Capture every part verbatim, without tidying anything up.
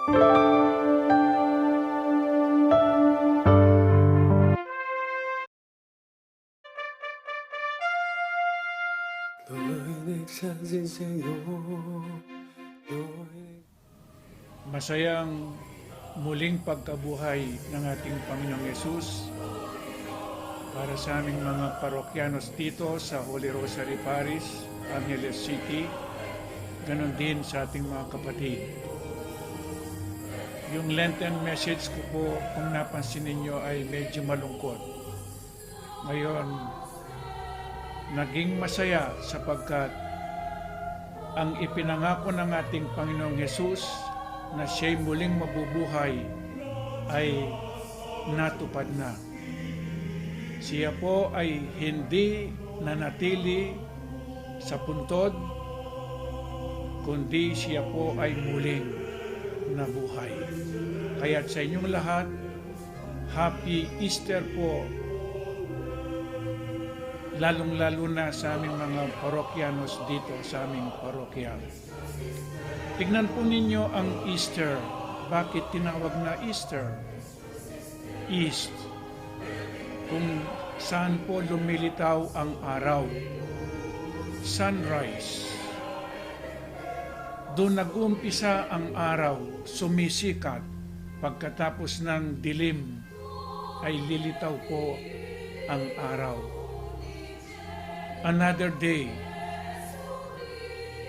Masayang muling pagkabuhay ng ating Panginoong Yesus para sa aming mga parokyanos dito sa Holy Rosary Parish, Angeles City, ganun din sa ating mga kapatid. Yung Lenten message ko po, kung napansin ninyo, ay medyo malungkot. Ngayon, naging masaya sapagkat ang ipinangako ng ating Panginoong Hesus na siya'y muling mabubuhay ay natupad na. Siya po ay hindi nanatili sa puntod, kundi siya po ay muling nabuhay. Kaya't sa inyong lahat, Happy Easter po, lalong-lalo na sa aming mga parokyanos dito sa aming parokya. Tignan po ninyo ang Easter. Bakit tinawag na Easter? East, kung saan po lumilitaw ang araw. Sunrise, doon nag-uumpisa ang araw, sumisikat. Pagkatapos ng dilim, ay lilitaw po ang araw. Another day,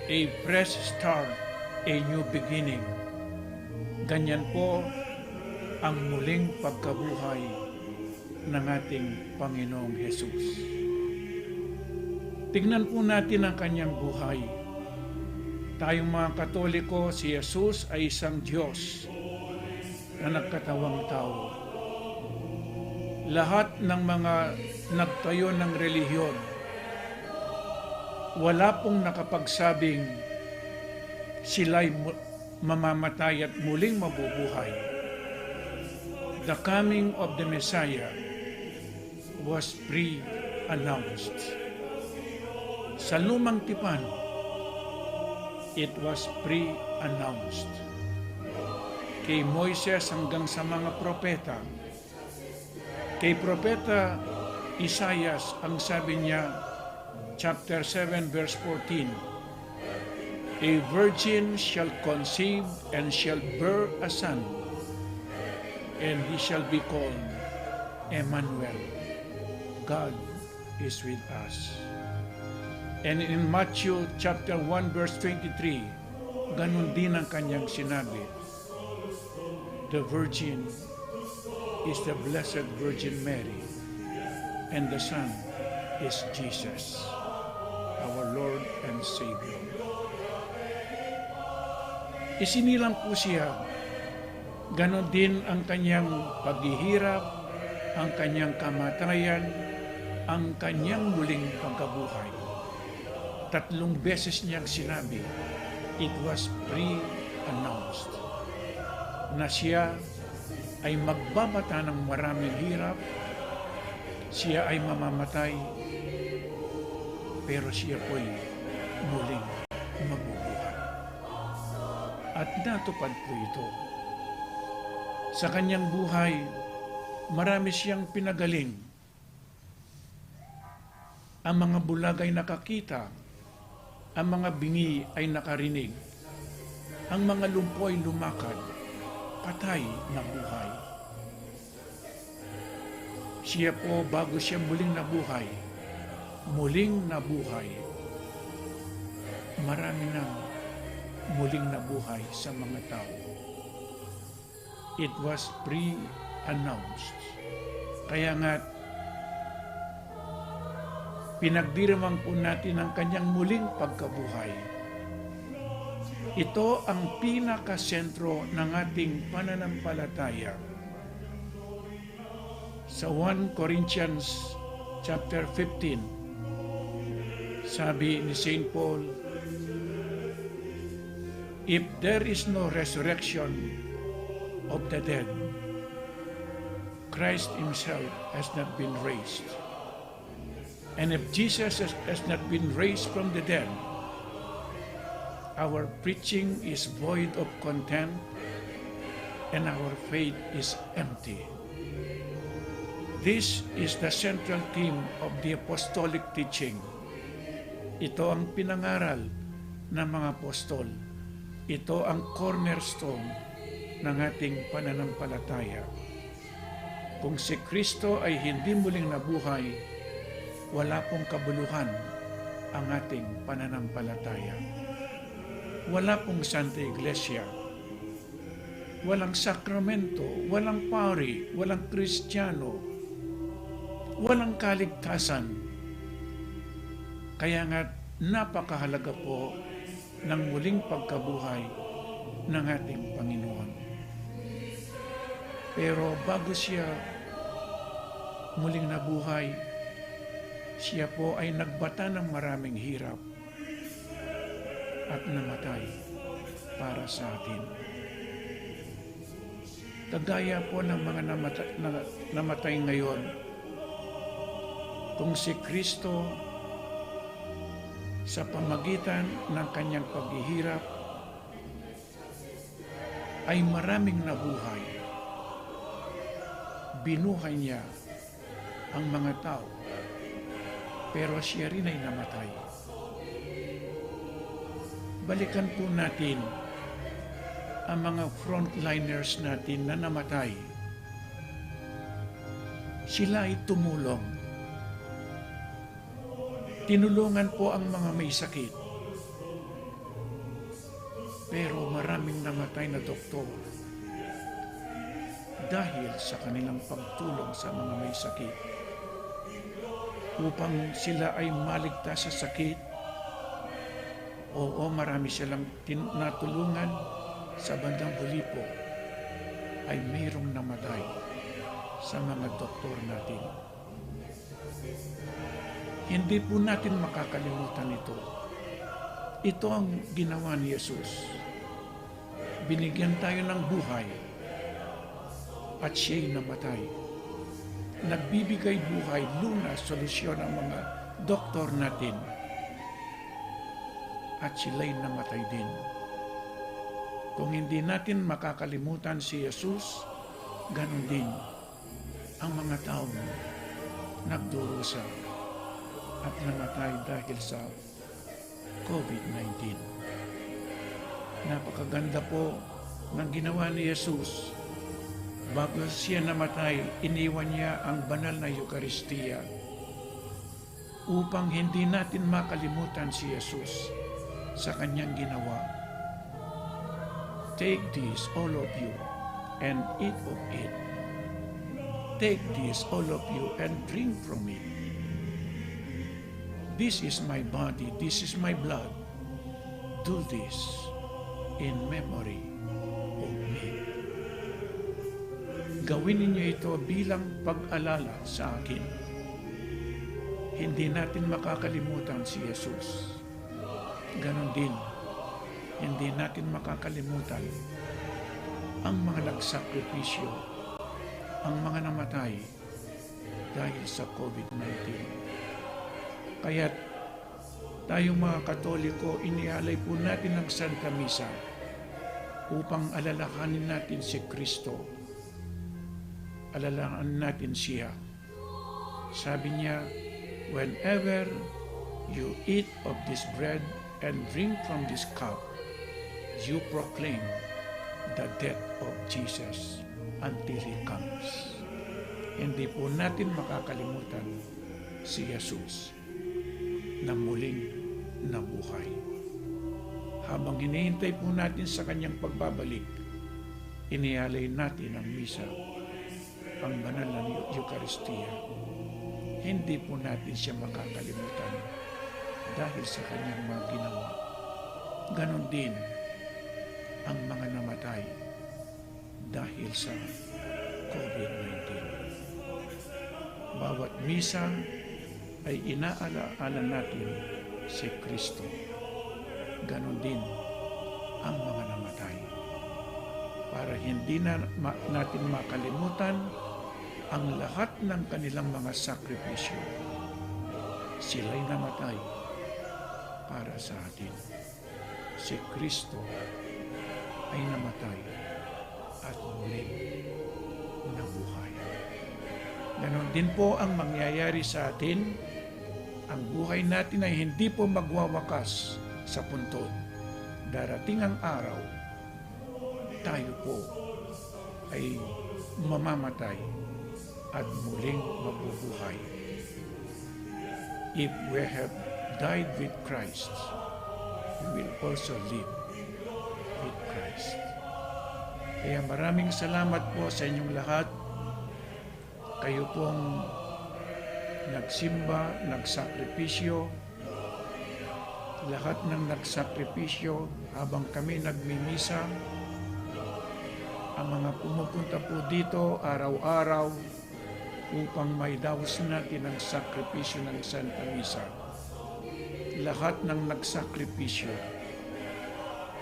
a fresh start, a new beginning. Ganyan po ang muling pagkabuhay ng ating Panginoong Hesus. Tignan po natin ang kanyang buhay. Tayong mga Katoliko, si Jesus ay isang Diyos na nagkatawang tao. Lahat ng mga nagtayo ng relihiyon, wala pong nakapagsabing sila'y mu-, mamamatay at muling mabubuhay. The coming of the Messiah was pre-announced. Sa Lumang Tipan, it was pre-announced. Kay Moises hanggang sa mga propeta, kay Propeta Isaias, ang sabi niya, chapter seven, verse fourteen, "A virgin shall conceive and shall bear a son, and he shall be called Emmanuel." God is with us. And in Matthew chapter one, verse twenty-three, ganun din ang kanyang sinabi, "The virgin is the Blessed Virgin Mary, and the son is Jesus, our Lord and Savior." Isinilang po siya, ganon din ang kanyang paghihirap, ang kanyang kamatayan, ang kanyang muling pagkabuhay. Tatlong beses niyang sinabi, it was pre-announced, na siya ay magbabata ng maraming hirap, siya ay mamamatay, pero siya po'y muling mabubuhay. At natupad po ito. Sa kanyang buhay, marami siyang pinagaling. Ang mga bulag ay nakakita, ang mga bingi ay nakarinig, ang mga lumpo ay lumakad, patay nabuhay. Siya po, bago siya muling nabuhay, muling nabuhay. Marami nang muling nabuhay sa mga tao. It was pre-announced. Kaya nga, pinagdiriwang po natin ang kanyang muling pagkabuhay. Ito ang pinakasentro ng ating pananampalataya. Sa one Corinthians chapter fifteen, sabi ni Saint Paul, "If there is no resurrection of the dead, Christ himself has not been raised. And if Jesus has, has not been raised from the dead, our preaching is void of content, and our faith is empty. This is the central theme of the apostolic teaching. Ito ang pinangaral ng mga apostol. Ito ang cornerstone ng ating pananampalataya. Kung si Kristo ay hindi muling nabuhay, wala pong kabuluhan ang ating pananampalataya. Wala pong Santa Iglesia. Walang sakramento, walang pari, walang Kristiyano, walang kaligtasan. Kaya nga, napakahalaga po ng muling pagkabuhay ng ating Panginoon. Pero bago siya muling nabuhay, siya po ay nagbata ng maraming hirap at namatay para sa atin. Kagaya po ng mga namata-, na-, namatay ngayon, kung si Kristo sa pamagitan ng kanyang paghihirap ay maraming nabuhay, binuhay niya ang mga tao, pero siya rin ay namatay. Balikan po natin ang mga frontliners natin na namatay. Sila ay tumulong. Tinulungan po ang mga may sakit. Pero maraming namatay na doktor dahil sa kanilang pagtulong sa mga may sakit. Upang sila ay maligtas sa sakit, oo, marami silang tin-, natulungan. Sa bandang huli po, ay mayroong namatay sa mga doktor natin. Hindi po natin makakalimutan ito. Ito ang ginawa ni Jesus. Binigyan tayo ng buhay at siya'y namatay. Nagbibigay buhay, lunas, solusyon ang mga doktor natin. At sila'y namatay din. Kung hindi natin makakalimutan si Jesus, ganun din ang mga taong nagdurusa at namatay dahil sa COVID nineteen. Napakaganda po ng ginawa ni Jesus. Bago siya namatay, iniwan niya ang banal na Eukaristiya upang hindi natin makalimutan si Jesus sa kanyang ginawa. "Take this, all of you, and eat of it. Take this, all of you, and drink from it. This is my body, this is my blood. Do this in memory of me." Gawin ninyo ito bilang pag-alala sa akin. Hindi natin makakalimutan si Jesus. Ganon din, hindi natin makakalimutan ang mga nagsakripisyo, ang mga namatay dahil sa COVID nineteen. Kaya't tayong mga Katoliko, inialay po natin ang Santa Misa upang alalahanin natin si Kristo. Alalahanin natin siya. Sabi niya, "Whenever you eat of this bread and drink from this cup, you proclaim the death of Jesus until he comes." Hindi po natin makakalimutan si Jesus na muling nabuhay. Habang hinihintay po natin sa kanyang pagbabalik, inialay natin ang misa, ang banal na Eu-, Eukaristiya. Hindi po natin siya makakalimutan dahil sa kanyang mga ginawa. Ganon din ang mga namatay dahil sa COVID nineteen. Bawat misa ay inaalaala natin si Kristo. Ganon din ang mga namatay. Para hindi na ma-, natin makalimutan ang lahat ng kanilang mga sakripisyo. Sila'y namatay para sa atin. Si Kristo ay namatay at muling nabuhay. Ganon din po ang mangyayari sa atin. Ang buhay natin ay hindi po magwawakas sa puntod. Darating ang araw, tayo po ay mamamatay at muling mabubuhay. If we have died with Christ, we will also live with Christ. Kaya maraming salamat po sa inyong lahat. Kayo pong nagsimba, nagsakripisyo, lahat ng nagsakripisyo habang kami nagmimisa, ang mga pumupunta po dito araw-araw upang maidaos natin ang sakripisyo ng Santa Misa. Lahat ng nagsakripisyo,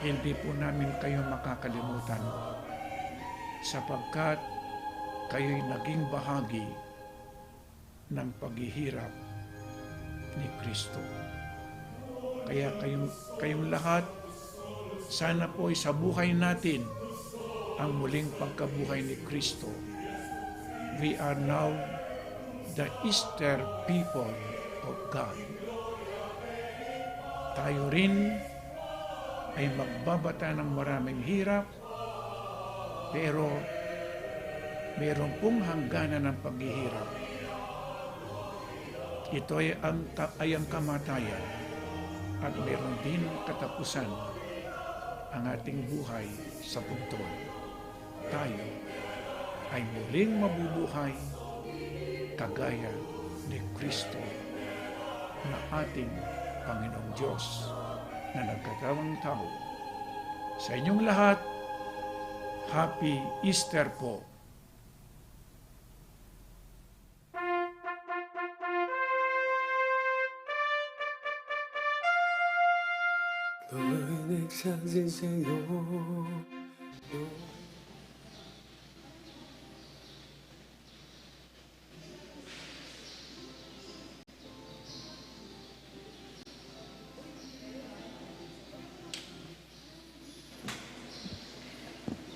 hindi po namin kayo makakalimutan, sapagkat kayo'y naging bahagi ng paghihirap ni Kristo. Kaya kayong, kayong lahat, sana po isabuhay natin ang muling pagkabuhay ni Kristo. We are now the Easter people of God. Tayo rin ay magbabata ng maraming hirap, pero meron pong hangganan ng paghihirap. Ito ay ang, ka- ay ang kamatayan at meron din katapusan ang ating buhay sa bugtong. Tayo ay muling mabubuhay kagaya ni Kristo na ating Panginoong Diyos na nagkatawang tao. Sa inyong lahat, Happy Easter po!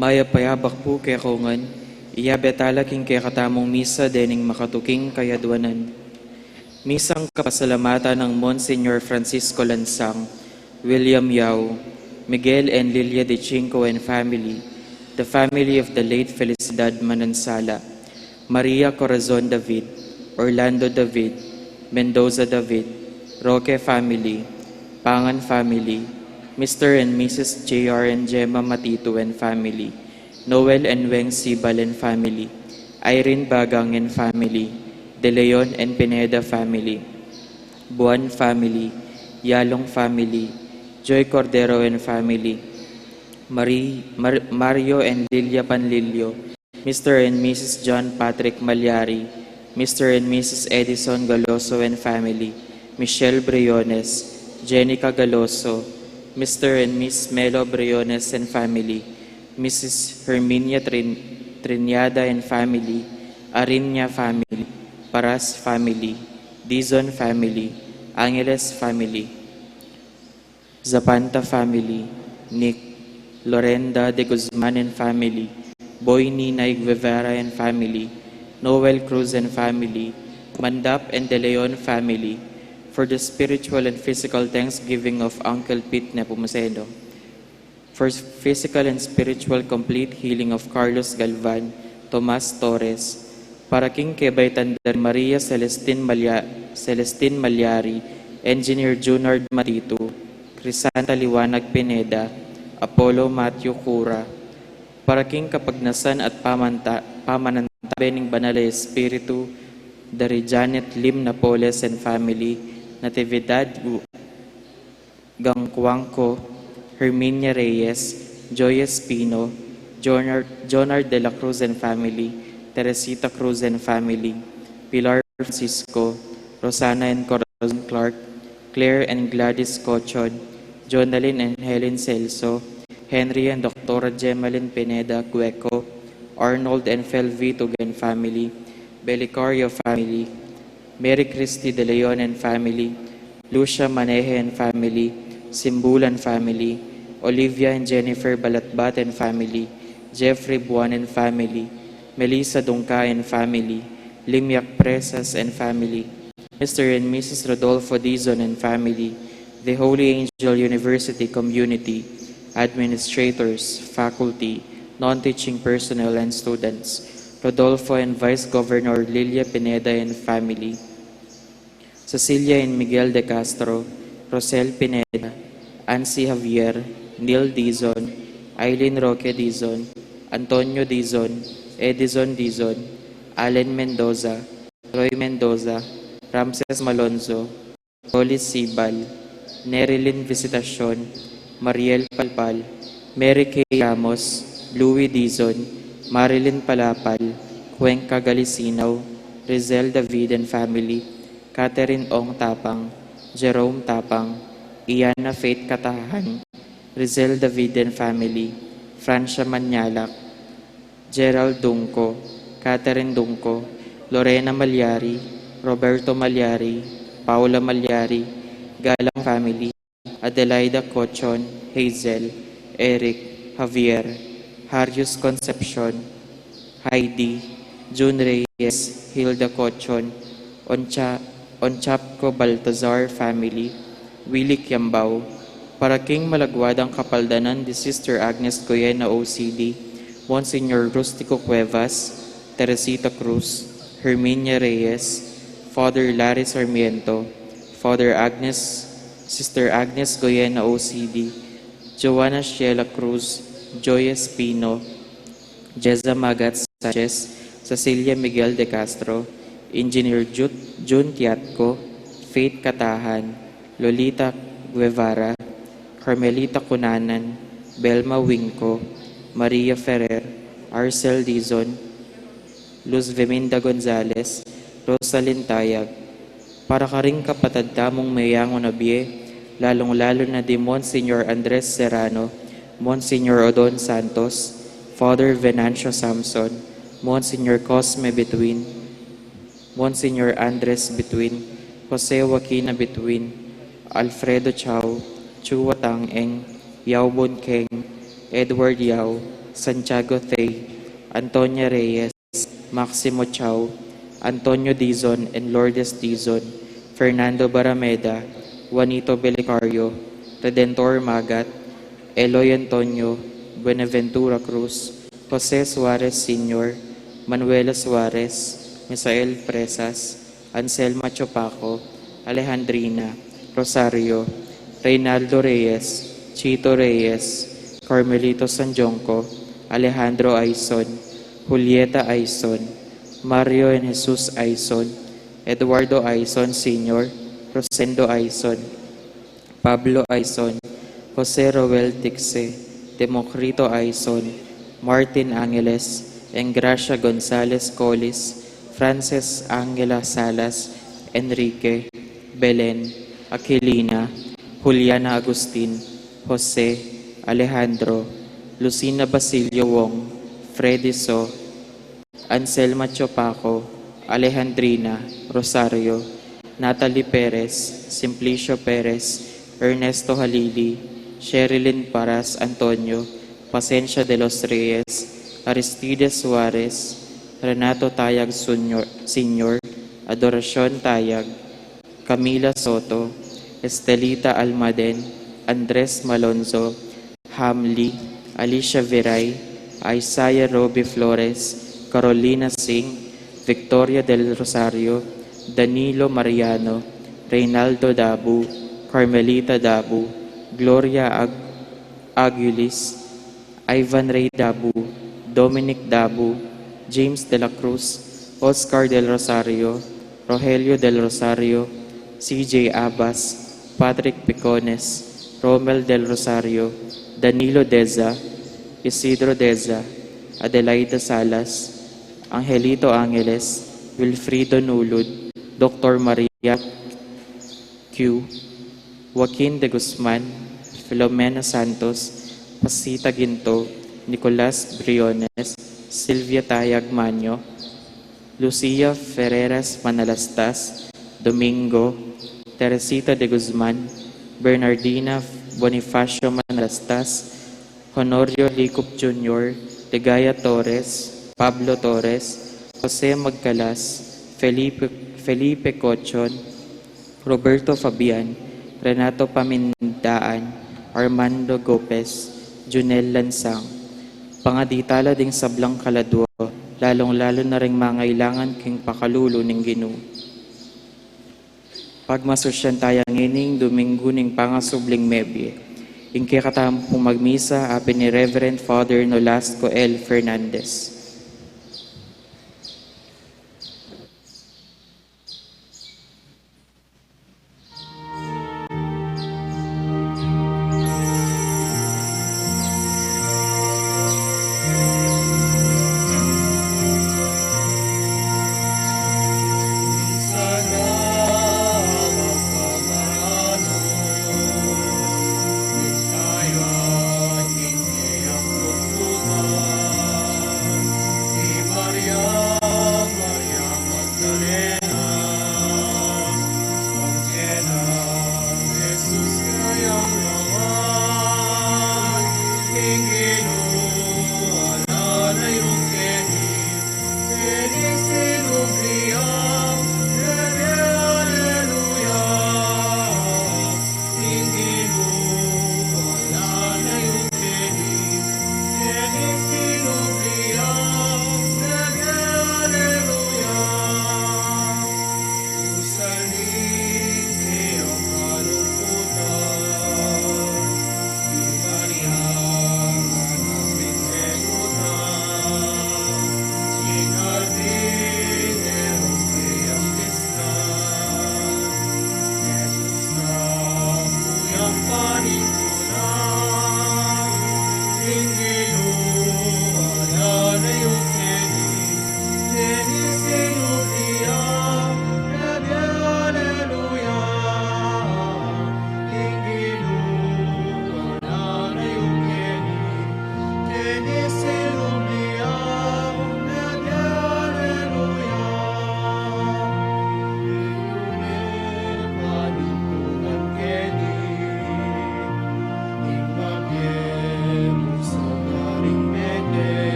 Mayap a abak pu kekongan. Iyabe tala king kekatamung misa dening makatuking kayadwanan. Misang kapasalamatan nang Monsignor Francisco Lansang, William Yao, Miguel and Lilia de Chinco and family, the family of the late Felicidad Manansala, Maria Corazon David, Orlando David, Mendoza David, Roque family, Pangan family, Mister and Missus J R and Gemma Matitu and family, Noel and Weng Sibal and family, Irene Bagang and family, De Leon and Pineda family, Buan family, Yalong family, Joy Cordero and family, Mari-, Mar-, Mario and Lilia Panlilio, Mister and Missus John Patrick Malyari, Mister and Missus Edison Galoso and family, Michelle Briones, Jenica Galoso, Mister and Miss Melo Briones and family, Missus Herminia Trin-, Triñada and family, Ariña family, Paras family, Dizon family, Angeles family, Zapanta family, Nick, Lorenda de Guzman and family, Boy Ninay Guevara and family, Noel Cruz and family, Mandap and De Leon family, for the spiritual and physical thanksgiving of Uncle Pete Nepomuceno, for physical and spiritual complete healing of Carlos Galvan, Tomas Torres, para king kebaytan da ri Maria Celestine Malya-, Celestine Malyari, Engineer Junard Matitu, Crisanta Liwanag Pineda, Apollo Matthew Cura, para king kapagnasan at pamanta-, pamanantabe ning Banal a Espiritu da ri Janet Lim Napoles and family, Natividad Gu-, Gangcuangco, Herminia Reyes, Joy Espino, Jonar-, Jonard de la Cruz and family, Teresita Cruz and family, Pilar Francisco, Rosana and Corazon Clark, Claire and Gladys Cochod, Jonalyn and Helen Celso, Henry and Doctora Gemalyn Pineda Gueco, Arnold and Felvi Tugen family, Belicario family, Mary Christie De Leon and family, Lucia Maneje and family, Simbulan family, Olivia and Jennifer Balatbat and family, Jeffrey Buan and family, Melissa Dungca and family, Limiak Presas and family, Mister and Missus Rodolfo Dizon and family, the Holy Angel University community, administrators, faculty, non-teaching personnel, and students, Rodolfo and Vice Governor Lilia Pineda and family, Cecilia and Miguel de Castro, Rosel Pineda, Ansi Javier, Neil Dizon, Aileen Roque Dizon, Antonio Dizon, Edison Dizon, Allen Mendoza, Roy Mendoza, Ramses Malonzo, Rolly Sibal, Nerilyn Visitacion, Mariel Palpal, Mary Kay Ramos, Louie Dizon, Marilyn Palapal, Cuenca Galisinao, Rizel David and family, Catherine Ong Tapang, Jerome Tapang, Iana Faith Katahan, Rizel David and family, Francia Manyalak, Gerald Dungco, Catherine Dungco, Lorena Malyari, Roberto Malyari, Paula Malyari, Galang family, Adelaida Cochon, Hazel, Eric, Javier, Harius Concepcion, Heidi, June Reyes, Hilda Cochon, Oncha-, Onchapco Baltazar family, Willy Kiambao, para king malagwa dang kapaldanan di Sister Agnes Goyena O C D, Monsignor Rustico Cuevas, Teresita Cruz, Herminia Reyes, Father Larry Sarmiento, Father Agnes, Sister Agnes Goyena O C D, Joanna Sheila Cruz, Joy Espino, Jeza Magat Sanchez, Cecilia Miguel de Castro, Engineer Jut-, Jun Tiatco, Faith Katahan, Lolita Guevara, Carmelita Cunanan, Belma Winco, Maria Ferrer, Arcel Dizon, Luz Veminda Gonzalez, Rosalyn Tayag, para karing kapatad tamung meyangu na bie, lalung-lalu na di Monsignor Andres Serrano, Monsignor Odon Santos, Father Venancio Samson, Monsignor Cosme Bituin, Monsignor Andres Bituin, Jose Joaquina Bituin, Alfredo Chao, Chua Tang Eng, Yao Bun Keng, Edward Yao, Santiago Thei, Antonia Reyes, Maximo Chao, Antonio Dizon and Lourdes Dizon, Fernando Barameda, Juanito Belicario, Redentor Magat, Eloy Antonio, Buenaventura Cruz, Jose Suarez Senior, Manuela Suarez, Misael Presas, Anselma Chopaco, Alejandrina, Rosario, Reynaldo Reyes, Chito Reyes, Carmelito Sanjonco, Alejandro Aison, Julieta Aison, Mario and Jesus Aison, Eduardo Aison Senior, Rosendo Aison, Pablo Aison, Jose Roel Tixe, Democrito Aison, Martin Angeles, Engracia Gonzalez Colis, Frances Angela Salas, Enrique, Belen, Aquilina, Juliana Agustin, Jose, Alejandro, Lucina Basilio Wong, Freddy So, Anselma Chopaco, Alejandrina, Rosario, Natalie Perez, Simplicio Perez, Ernesto Halili, Sherilyn Paras Antonio, Pasencia de los Reyes, Aristides Suarez, Renato Tayag Senior, Senior, Adoracion Tayag, Camila Soto, Estelita Almaden, Andres Malonzo, Hamli, Alicia Viray, Isaiah Roby Flores, Carolina Singh, Victoria del Rosario, Danilo Mariano, Reynaldo Dabu, Carmelita Dabu, Gloria Ag-, Aguilis, Ivan Ray Dabu, Dominic Dabu, James de la Cruz, Oscar del Rosario, Rogelio del Rosario, C J Abas, Patrick Picones, Romel del Rosario, Danilo Deza, Isidro Deza, Adelaida Salas, Angelito Angeles, Wilfrido Nulud, Doctor Maria Q, Joaquin de Guzman, Filomena Santos, Pasita Ginto, Nicolas Briones, Sylvia Tayag Maño, Lucia Ferreras Manalastas, Domingo, Teresita de Guzman, Bernardina Bonifacio Manalastas, Honorio Licup Junior, Ligaya Torres, Pablo Torres, Jose Magcalas, Felipe, Felipe Cochon, Roberto Fabian, Renato Pamindaan, Armando Gopez, Junel Lansang. Pangaditala ding sablang kaladua, lalong-lalo na ring mangailangan king pakalulu ning Ginu. Pagmasusyan taya ngening Domingo ning pangasubling mebie. Ing kekatamung magmisa, apin i Reverend Father Nolasco L. Fernandez.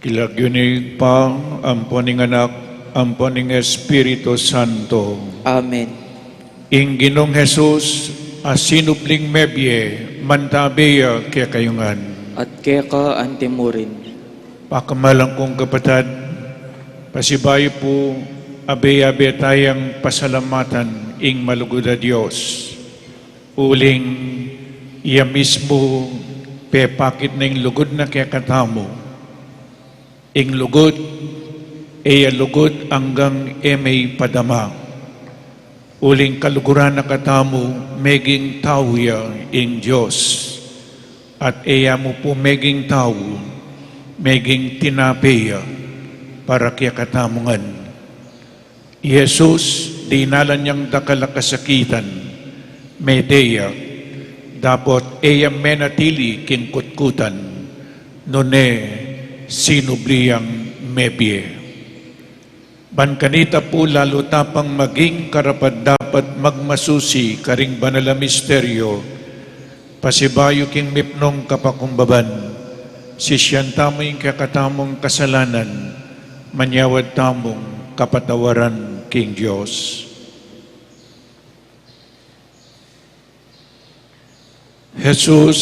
King lagyu ning Ibpa, ampo ning Anak, ampo ning Espiritu Santo. Amen. Ing Ginung Jesus, a sinubling mebie, mantabe ya kekayu ngan. At keka anti murin. Pakamalan kung kapatad, pasibayu pu, abe-abe tayang pasalamatan ing malugud a Dios. Uling iya mismu pepakit na ing lugud na kekatamu. Ing lugud, e ya lugud anggang e me padama. Uling kaluguran na katamu, meging tau ya ing Dios. At e ya mu pu meging tau, meging tinape ya para kekatamu ngan. I Jesus, dinalan yang dakal a kasakitan, mete ya, dapot e ya menatili king kutkutan, nune sinubli yang mebie. Ban kanita pu lalu ta pang maging karapat-dapat magmasusi karing banal a misteryo, pasibayu king mipnung kapakumbaban, sisian tamu ing kekatamung kasalanan, manyawad tamung kapatawaran king Dios. Jesus,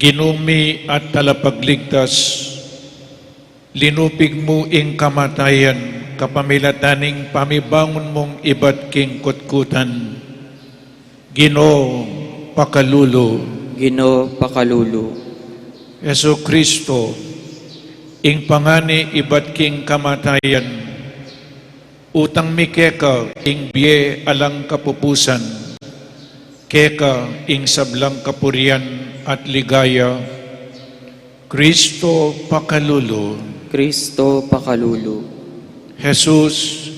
Ginu mi at Talapagligtas, linupig mu ing kamatayan kapamilatan ning pamibangun mung ibat king kutkutan. Ginu, pakalulu. Ginu, pakalulu. Jesucristo, ing pangani ibat king kamatayan, utang mi keka ing bie alang kapupusan, keka ing sablang kapurian at ligaya. Cristo, pakalulu. Cristo, pakalulu. Jesus,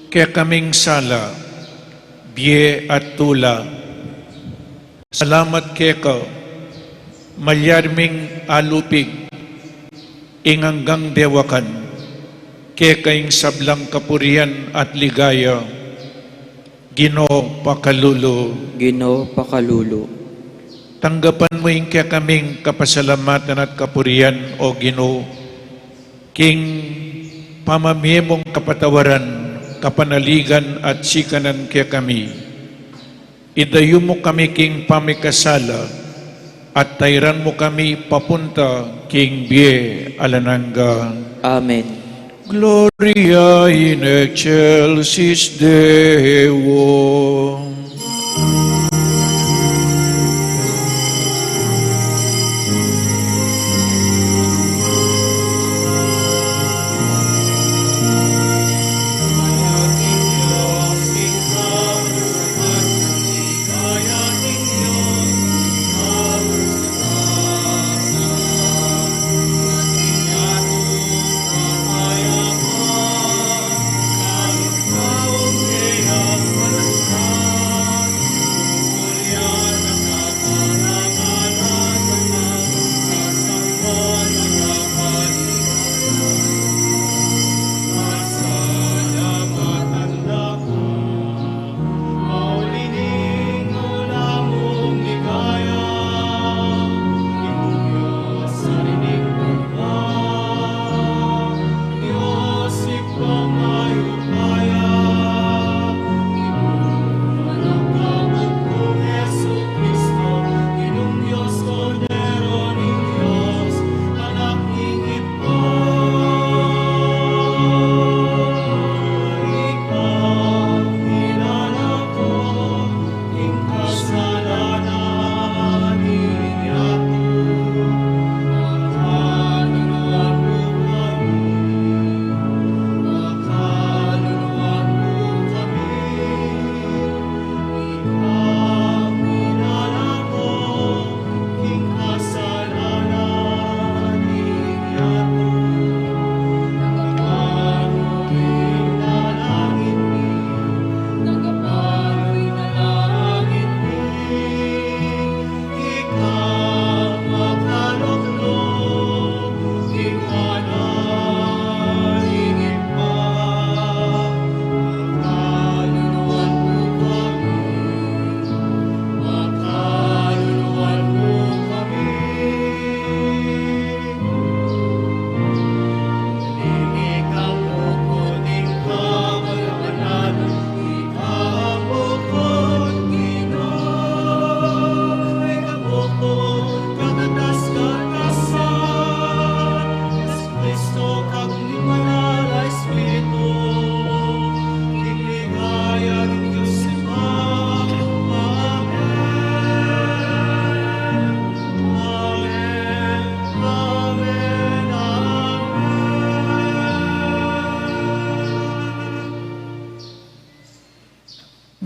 kekaming sala, bie at tula. Salamat keka, malyari ming alupig ing anggang dewakan, keka ing sablang kapurian at ligaya. Ginu, pakalulu. Ginu, pakalulu. Tanggapan mu ing kekaming kapasalamatan at kapurian, O Ginu, king pamamie mung kapatawaran, kapanaligan at sikanan kekami. Idayu mu kami king pamikasala, at tairan mu kami papunta king bie alang angga. Amen. Gloria in excelsis Deo.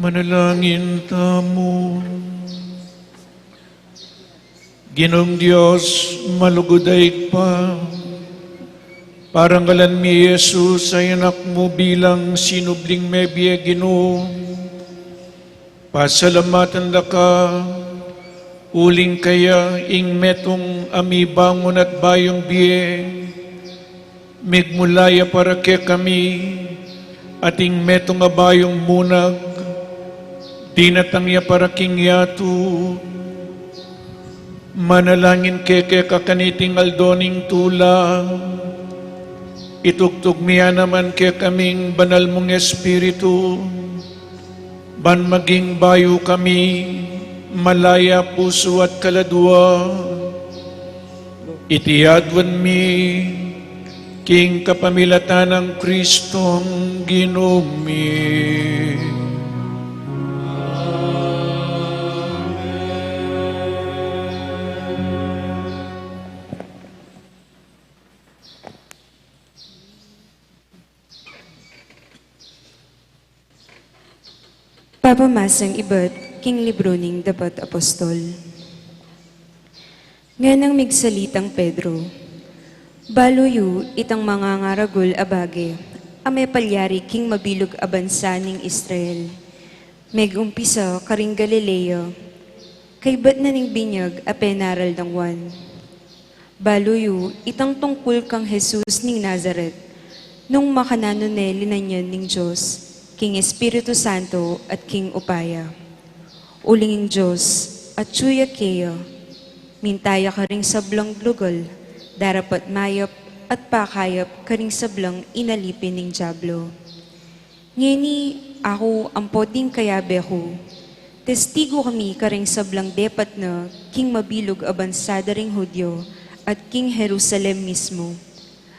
Manalangin tamu. Ginung Dios, malugud a Ibpa, parangalan mi i Jesus a Anak mu bilang sinubling mebie, Ginu. Pasalamatan da ka, uling kaya ing metung a mibangun at bayung bie, Migmula ya para kekami, ating metung a bayung munag, dinatang ya para king yatu, manalangin kami keka kaniting aldo ning tula, itugtug mu ya naman kekaming banal mung Espiritu, ban maging bayu kami, malaya pusu at kaladua. Iti aduan mi king kapamilatan nang Kristong Ginu mi. Papamasang ibat king libro ning Dapat Apostol. Ngenang migsalitang Pedro, balu yu itang mangangaragul a bage a mepalyari king mabilug a bansa ning Israel, megumpisa karing Galilea, kaybat na ning binyag a penaral nang Juan. Balu yu itang tungkul kang Jesus ning Nazaret, nung makananu ne linanyan ning Dios king Espiritu Santo at king upaya. Uling ing Dios atyu ya keya, minta ya karing sablang lugal, darapat mayap at pakayap karing sablang inalipin ning Diablo. Ngeni aku ampo ding kayabe ku, testigu kami karing sablang depat na king mabilug a bansa da ring Judio at king Jerusalem mismu,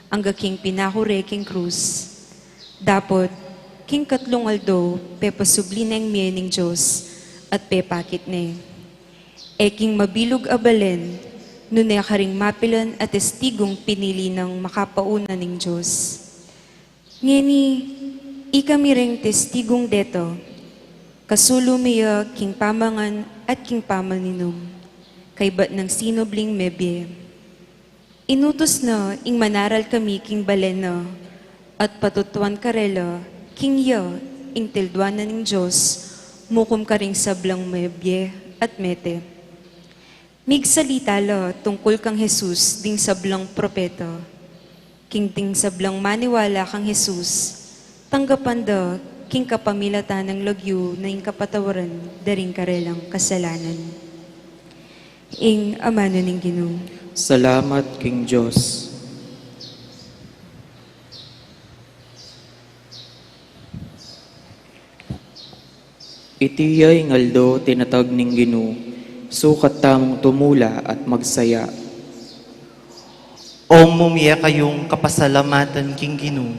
angga king pinaku re king krus. Dapot, king katlung aldo, pepasubli neng mie ning Dios at pepakit ne. E king mabilug a balen, nune karing mapilan a testigung pinili nang makapauna ning Dios. Ngeni, ikami ring testigung deta, kasulu mi ya king pamangan at king pamaninum, kaybat nang sinubling mebie. Inutus na ing manaral kami king balen na, at patutuan karela king ya ing tilduan na ning Dios, mukum karing sablang mebie at mete. Migsalita la tungkul kang Jesus ding sablang propeta. King ding sablang maniwala kang Jesus, tanggapan da king kapamilatan nang lagyu na ing kapatawaran da ring karelang kasalanan. Ing amanu ning Ginu. Salamat king Dios. Iti ya ing aldo tinatag ning Ginu, sukat tamung tumula at magsaya. O mumie kayung kapasalamatan king Ginu,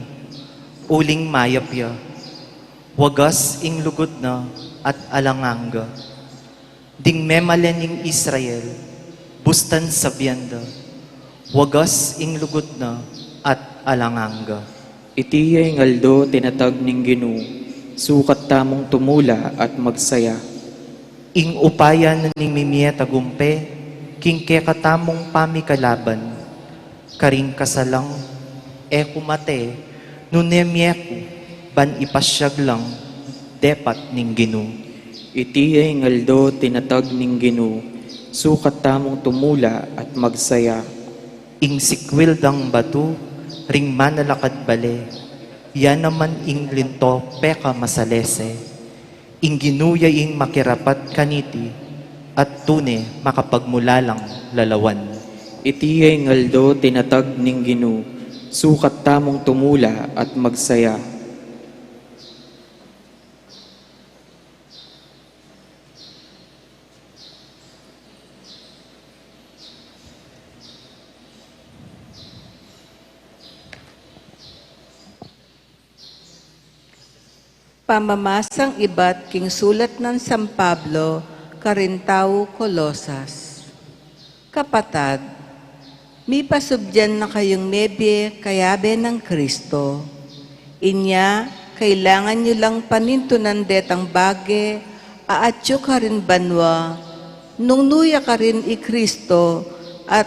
uling mayap ya, wagas ing lugud na at alang angga. Ding memalen ning Israel, bustan sabian da, wagas ing lugud na at alang angga. Iti ya ing aldo tinatag ning Ginu, sukat tamung tumula at magsaya. Ing upaya na ning mimie tagumpe king kekatamung pamikalaban, karing kasalang e ku mate, nune mie ku ban ipasiag lang depat ning Ginu. Iti ya ing aldo tinatag ning Ginu, sukat tamung tumula at magsaya. Ing sikwil dang batu ring manalakad bale, ya naman ing linto pekamasalese. Ing Ginu ya ing makirapat kaniti, at tune makapagmulalang lalawan. Iti ya ing aldo tinatag ning Ginu, sukat tamung tumula at magsaya. Pamamasang ibat king sulat nang San Pablo karing tau Colosas. Kapatad, mipasubdian na kayung mebie kayabe nang Kristo. Inya, kailangan yu lang panintunan detang bage a atyu karin banua, nung nu ya karin i Kristo at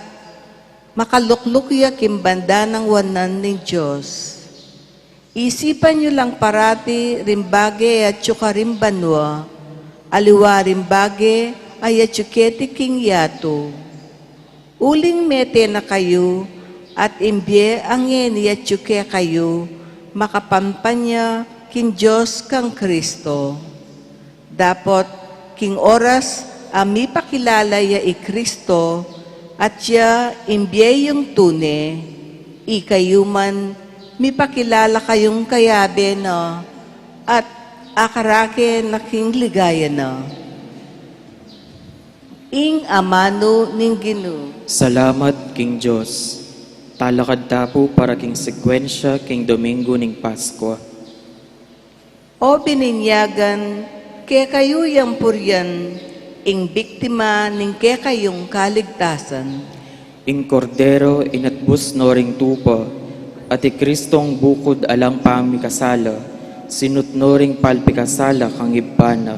makalukluk ya king banda nang wanan ning Dios. Isipan yu lang parati ring bage a atyu karin banua, aliwa ring bage a atyu keti king yatu. Uling mete na kayu At ing bie a ngeni atyu kekayu, makapampan ya king Dios kang Kristo. Dapot king oras a mipakilala ya i Kristo, at ya ing bie yung tune, ikayu man mipakilala kayung kayabe na, at akarake na king ligaya na. Ing amanu ning Ginu. Salamat king Dios. Talakad ta pu para king sekwensya king Domingo ning Paskwa. O bininyagan, kekayu yang purian ing biktima ning kekayung kaligtasan. Ing Kordero inatbus no ring tupa, at i Kristong bukud alang pamikasala, sinut no ring palpikasala kang Ibpa na.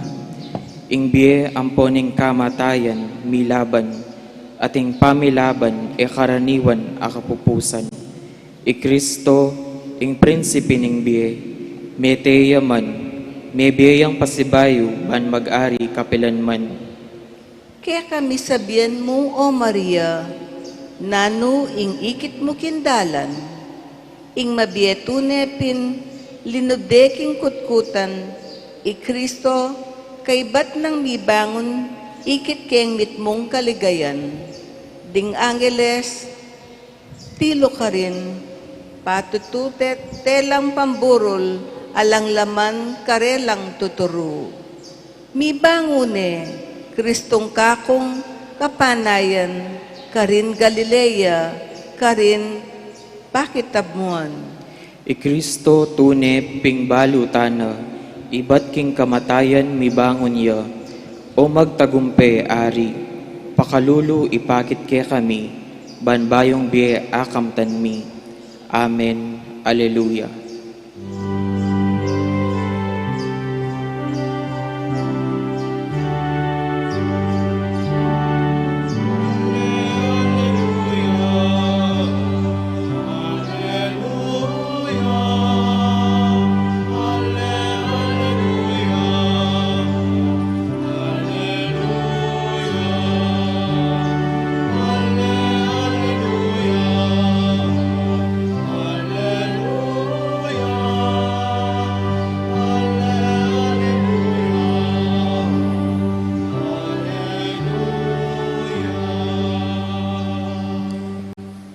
Ing bie ampo ning kamatayan milaban, at ing pamilaban e karaniwan a kapupusan. I Kristo, ing prinsipe ning bie, mete ya man, mebie yang pasibayu ban mag-ari kapilanman. Kekami sabian mu, O Maria, nanu ing ikit mu king dalan, ing mabie tune pin linub de king kutkutan, i Kristo, kaybat nang mibangun ikit keng mitmung kaligayan. Ding angeles, tilu karin, patutu te-, telang pamburul, alang laman karelang tuturu. Mibangun ne, Kristong kakung kapanayan, karin Galilea, karin pakitabmuan. I Kristo tune pin balu tana, ibat king kamatayan mibangun ya, o magtagumpe Ari, pakalulu ipakit kekami, ban bayung bie akamtan mi. Amen. Alleluia.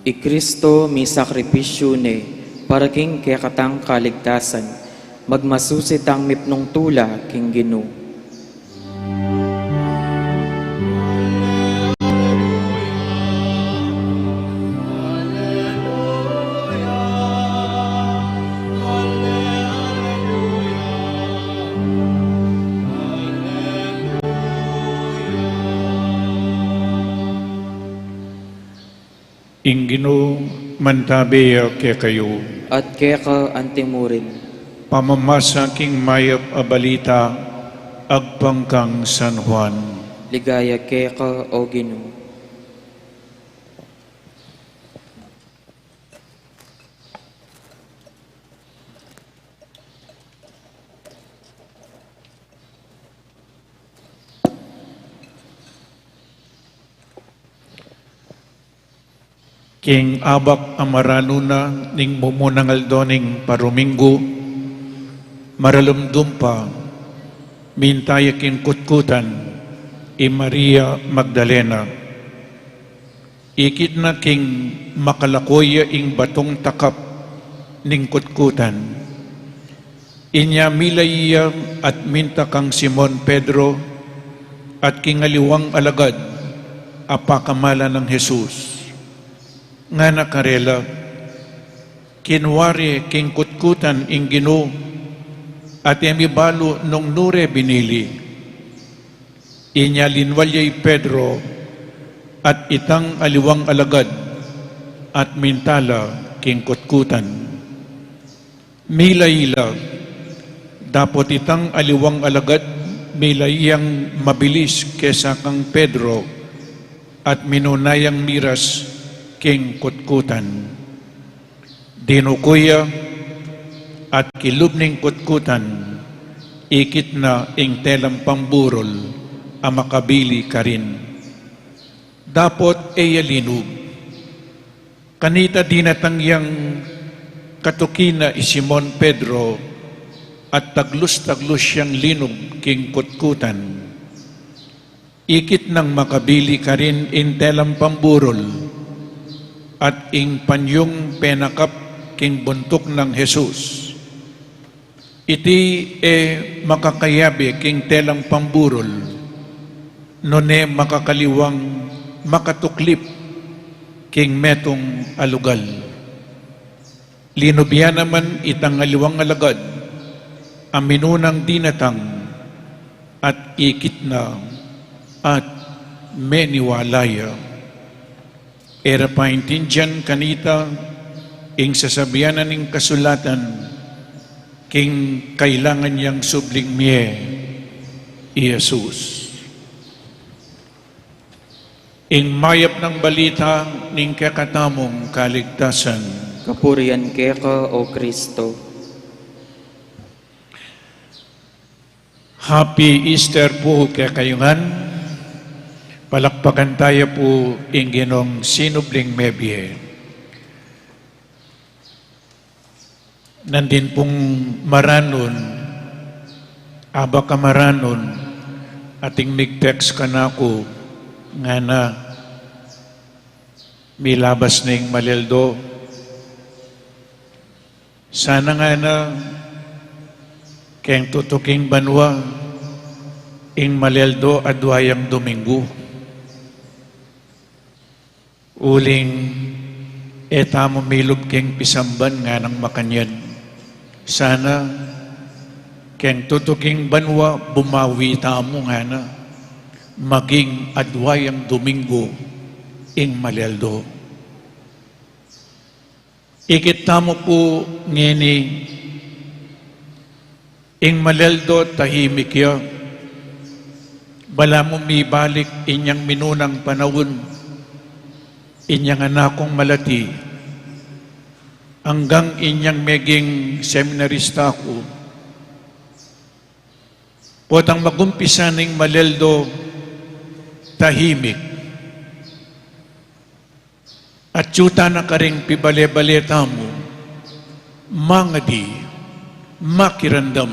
I Kristo misakripisyu ne para king kekatang kaligtasan, magmasusi tang mipnung tula king Ginu. Ing Ginu mantabe ya kekayu. At keka antimurin. Pamamasa king mayap a balita agpang kang San Juan. Ligaya keka, O Ginu. King abak a maranu na ning mumunang aldo ning paruminggu, maralumdum pa, minta ya king kutkutan i Maria Magdalena. Ikit na king makalako ya ing batung takap ning kutkutan. Inya milay ya at minta kang Simon Pedro at king aliwang alagad a pakamalan nang Jesus. Ngana karela, kinua re king kutkutan ing Ginu, at e mi balu nung nu re binili. Inya linwal ya i Pedro at itang aliwang alagad at minta la king kutkutan. Milay la, dapot itang aliwang alagad milay yang mabilis kesa kang Pedro, at minuna yang miras king kutkutan. Dinuku ya, at kilub ning kutkutan, ikit na ing telang pamburul a makabili karin. Dapot e ya linub. Kanita dinatang yang katuki na i Simon Pedro, at taglus-taglus yang linub king kutkutan. Ikit nang makabili karin ing telang pamburul, at ing panyung penakap king buntuk nang Jesus. Iti e makakayabe king telang pamburul, nune makakaliwang makatuklip king metung a lugal. Linub ya naman itang aliwang alagad a minunang dinatang, at ikit na at meniwala ya. E ra paintindian kanita ing sasabian na ning kasulatan king kailangan yang subling mie i Jesus. Ing mayap nang balita ning kekatamung kaligtasan. Kapurian keka, O Kristo. Happy Easter pu kekayu ngan. Palakpakan taya pu ing Ginung sinubling mebie. Nandin pung Maranun, abak a Maranun, ating mig-text kanaku, ngana, milabas na ing Malialdo. Sana ngana, keng tutuking banua, ing Malialdo adua yang Dominggu. Uling e tamu milub keng pisamban, nganang makanyan. Sana keng tutuking banua bumawi tamu, ngana, maging adua yang Dominggu ing Malialdo. Ikit tamu pu ngeni, ing Malialdo tahimik ya. Balamu mibalik inyang minunang panaun, inyang anakung malati, anggang inyang meging seminarista ku. Potang magumpisa ning Malialdo tahimik, atyu tana karing pibale-bale tamu, mangadi, makiramdam,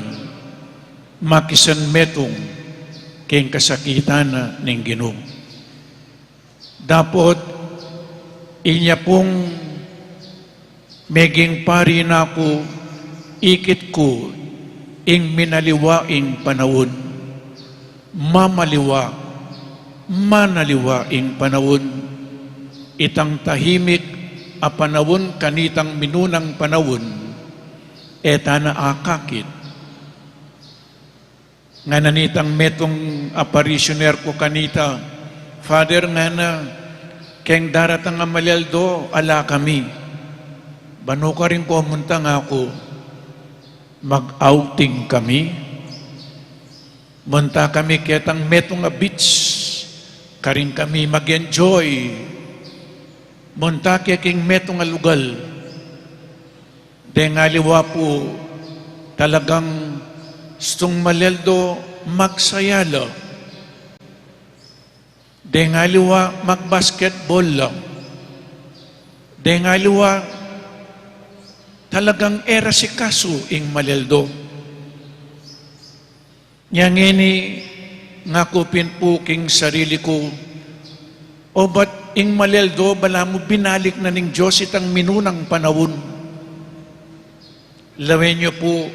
makisanmetung keng kasakitan na ning Ginu. Dapot inya pung meging pari na ku, ikit ku ing minaliwa ing panaun. Mamaliwa, manaliwa ing panaun. Itang tahimik a panaun kanitang minunang panaun, e tana akakit. Ngana nitang metung a parishioner ku kanita, "Father," ngana, "keng daratang a Malialdo, ala kami. Banu karin ko munta?" ngaku. "Mag-outing kami. Munta kami ketang metung a beach. Karin kami mag-enjoy. Munta ke king metung a lugal." Deng aliwa pu talagang istung Malialdo magsaya la. Deng aliwa mag-basketball la. Deng aliwa talagang e ra sikasu ing Malialdo. Nya ngeni ngaku pin pu king sarili ku, obat ing Malialdo balamu binalik na ning Dios itang minunang panaun. Lawen yu pu,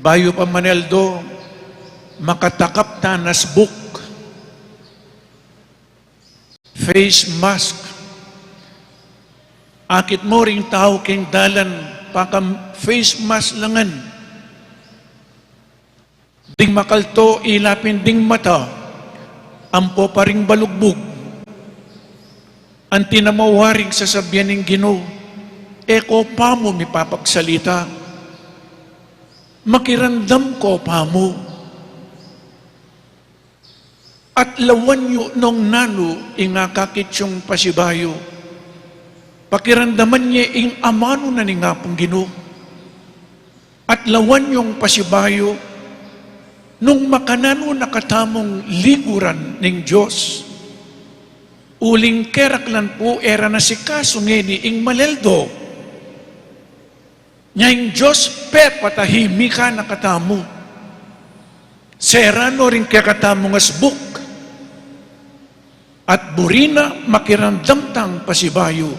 bayu pa Malialdo, makatakap tana sbuk, face mask. Akit mu ring tau king dalan, paka-face mask la ngan. Ding makalto, ila pin ding mata, ampo pa ring balugbug. Anti na mu waring sasabian ning Ginu, e ko pa mu mipapagsalita. Makiramdam ko pa mu. At lawan yu nung nanu ing akakit yung pasibayu. Pakiramdaman ye ing amanu na ning Apung Ginu. At lawan yung pasibayu, nung makananu na katamung liguran ning Dios. Uling keraklan pu e ra nasikasu ngeni ing maleldo. Nya ing Dios pepatahimikan na katamu. Sera no ring kekatamung asbuk. At buri na makiramdam tang pasibayu,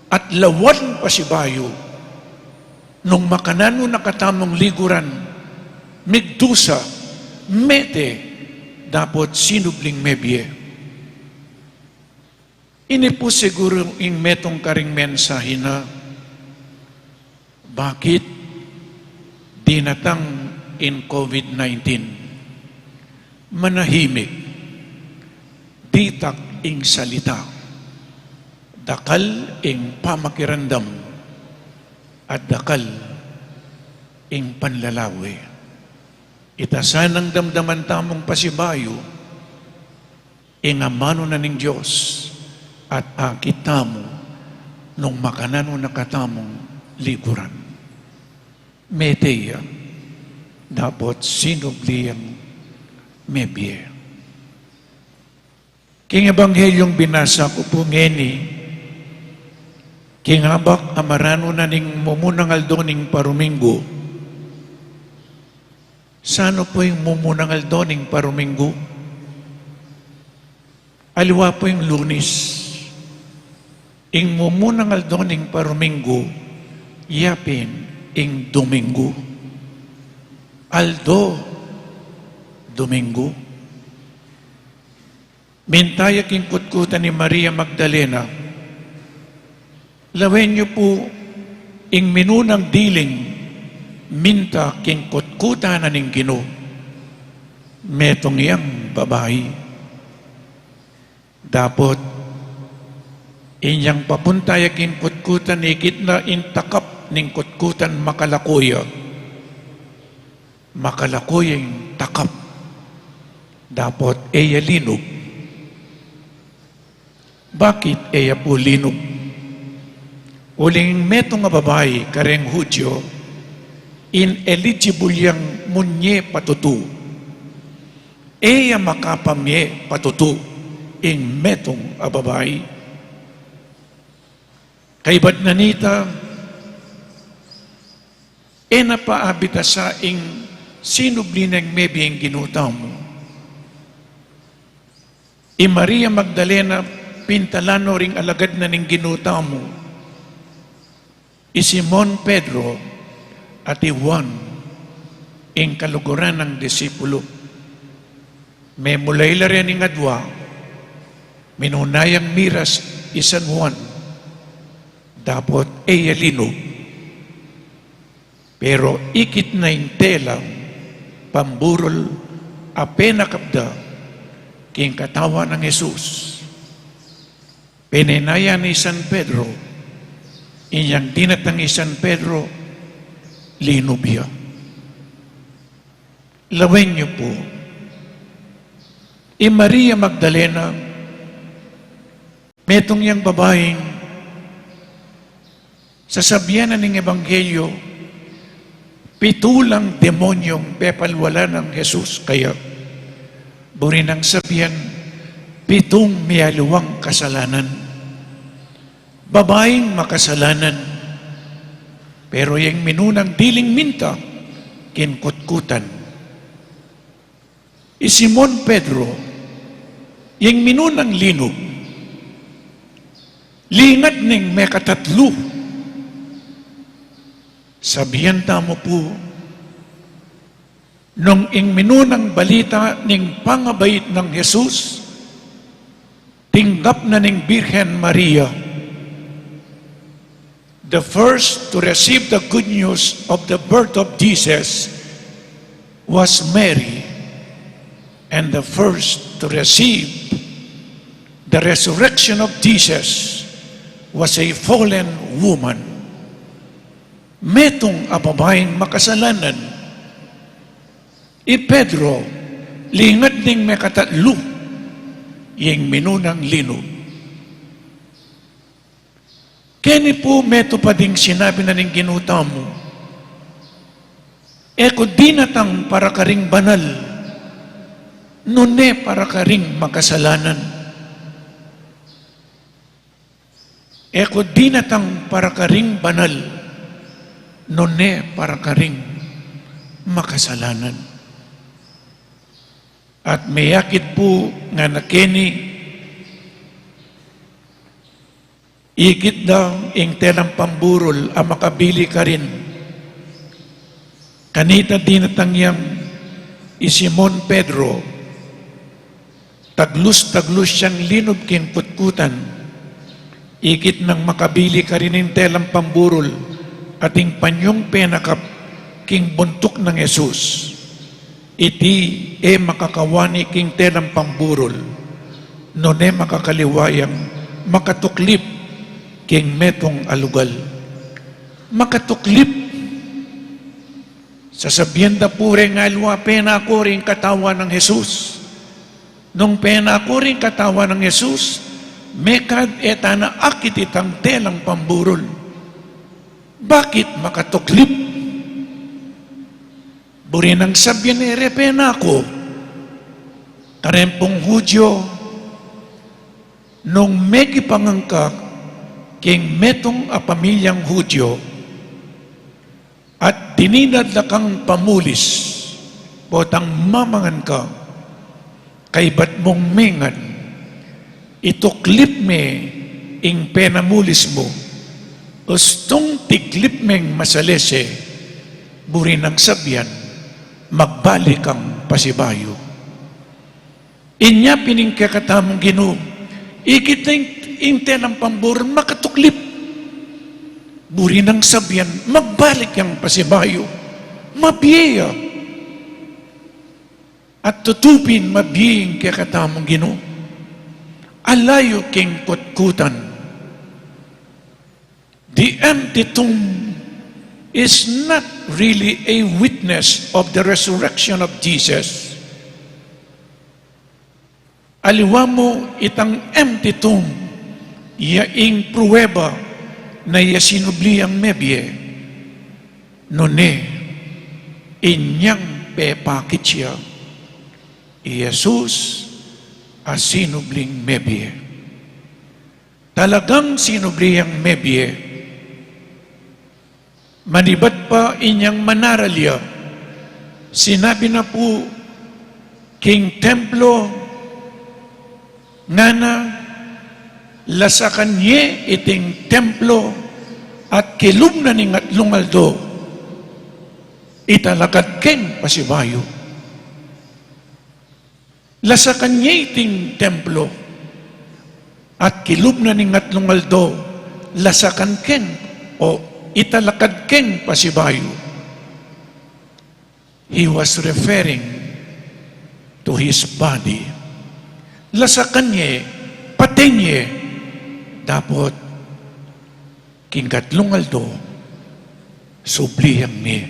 at lawan pasibayu, nung makananu na katamung liguran, migdusa, mete, dapot sinubling mebie. Ini pu siguru ing metung karing mensahe na, bakit dinatang in COVID nineteen? Manahimik, ditak ing salita, dakal ing pamakiramdam, at dakal ing panlalawe. Ita sanang damdaman tamung pasibayu, ing amanu na ning Dios, at akit tamu nung makananu na katamung liguran. Mete ya, dapot sinubli yang mebie. King Ebanghelyung binasa ku pu ngeni, king abak a maranu na ning mumunang aldo ning paruminggu. Sanu pu ing mumunang aldo ning paruminggu? Aliwa pu ing Lunis. Ing mumunang aldo ning paruminggu, yapin ing Duminggu. Aldo, Duminggu. Minta ya king kutkutan i Maria Magdalena. Lawen yu pu ing minunang diling minta king kutkutan na ning Ginu. Metung yang babai. Dapot inyang papunta ya king kutkutan, ikit na ing takap ning kutkutan, makalako ya. Makalako ya ing takap. Dapot e ya linub. Bakit e ya pu linub? Uling metung a babai kareng Hudyo, ineligible yang munye patutu. E ya makapamye patutu ing metung a babai. Kaybat na nita, e na pa abitasa ing sinubli neng mebie ing Ginu tamu. I Maria Magdalena, pintalan no ring alagad na ning Ginu tamu, i Simon Pedro at i Juan, ing kaluguran nang disipulu. Memulay la rin ing adua, minuna yang miras i San Juan, dapot e ya linub. Pero ikit na ing telang pamburul a penakap da king katawan nang Jesus. Penenaya na i San Pedro, inyang dinatang i San Pedro, linub ya. Lawen yu pu, i Maria Magdalena, metung yang babaing sasabian na ning Ebanghelyo, pitu lang demonyung pepalwalan nang Jesus kaya. Buri nang sabian, pitung mialiwang kasalanan. Babaing makasalanan. Pero yang minunang diling minta, kinkutkutan. I Simon Pedro, yang minunang linub, lingat ning mekatatlu. Sabian tamu pu, nung ing minunang balita ning pangabait nang Jesus, tinggap na ning Birhen Maria. The first to receive the good news of the birth of Jesus was Mary, and the first to receive the resurrection of Jesus was a fallen woman. Metung a babaing makasalanan. I Pedro, lingat ning mekatatlu, yang minunang linub. Keni pu metupad ing sinabi na ning Ginu tamu, e ku dinatang para karing banal, nune para karing makasalanan. E ku dinatang para karing banal, nune para karing makasalanan. At meyakit pu ngana keni, ikit da ing telang pamburul a makabili karin. Kanita dinatang yang i Simon Pedro, taglus-taglus yang linub king kutkutan, ikit nang makabili karin ing telang pamburul at ing panyung penakap king buntuk nang Jesus. Iti e makakawani king telang pamburul, nune makakaliwa yang makatuklip king metung a lugal. Makatuklip. Sasabian da pu reng aliwa, penako ring katawan nang Jesus. Nung penako ring katawan nang Jesus, mekad e ta na akit itang telang pamburul. Bakit makatuklip? Buri nang sabian e re penako. Kareng pung Hudyo, nung mekipangangka king metung a pamilyang Hudyo, at dinidad la kang pamulis, potang mamangan ka, kaybat mung mengan, ituklip me ing penamulis mu, ustung tiklip meng masalese, buri nang sabian, magbalik kang pasibayu. Inya pin ing kekatamung Ginu, ikit na ing, ing telang pamburul makatuklip. Buri nang sabian, magbalik yang pasibayu. Mabie ya. At tutu pin mabie ing kekatamung Ginu. Ala yu king kutkutan. The empty tomb is not really a witness of the resurrection of Jesus. Aliwa mu itang empty tomb, ya ing prueba na ya sinubli yang mebie. Nune, inyang pepakit ya i Jesus a sinubling mebie. Talagang sinubli yang mebie. Manibat pa inyang manaral ya, sinabi na pu king templo, ngana, lasakan ye iting templo at kilub na ning atlung aldo, italakad keng pasibayu. Lasakan ye iting templo, at kilub na ning atlung aldo, lasakan keng o italakad keng pasibayu. He was referring to his body. Lasakan ye, paten ye, dapot king katlung aldo, subli yang mie.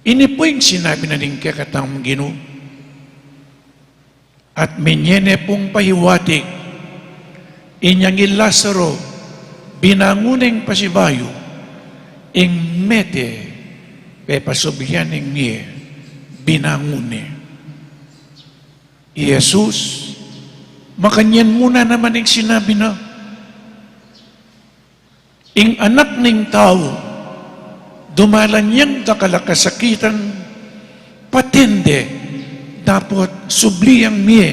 Ini pu ing sinabi na ning kekatamung Ginu. At menye ne pung pahiwatig, inyang i Lazaro, binangun neng pasibayu, ing mete, pepasublian neng mie, binangun ne. I Jesus, makanyan mu na naman ing sinabi na, ing Anak ning Tau, dumalan yang dakal a kasakitan, paten de, dapot subli yang mie.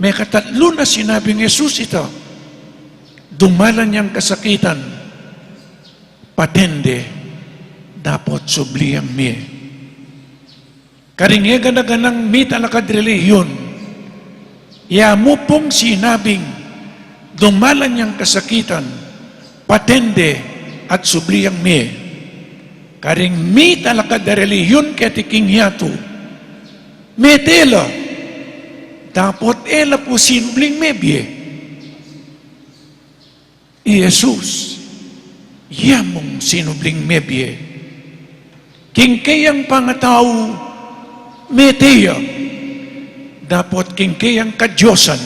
Mekatatlu na sinabing Jesus ita, dumalan yang kasakitan, paten de, dapot subli yang mie. Karing e gana-ganang mitalakad relihiyon, ya mu pung sinabing dumalan yang kasakitan, paten de at subli yang mie. Karing mitalakad a relihiyon keti king yatu, mete la, dapot e la pu sinubling mebie. I Jesus, ya mung sinubling mebie. King keyang pangatau, mete ya. Dapot king keyang kadiosan,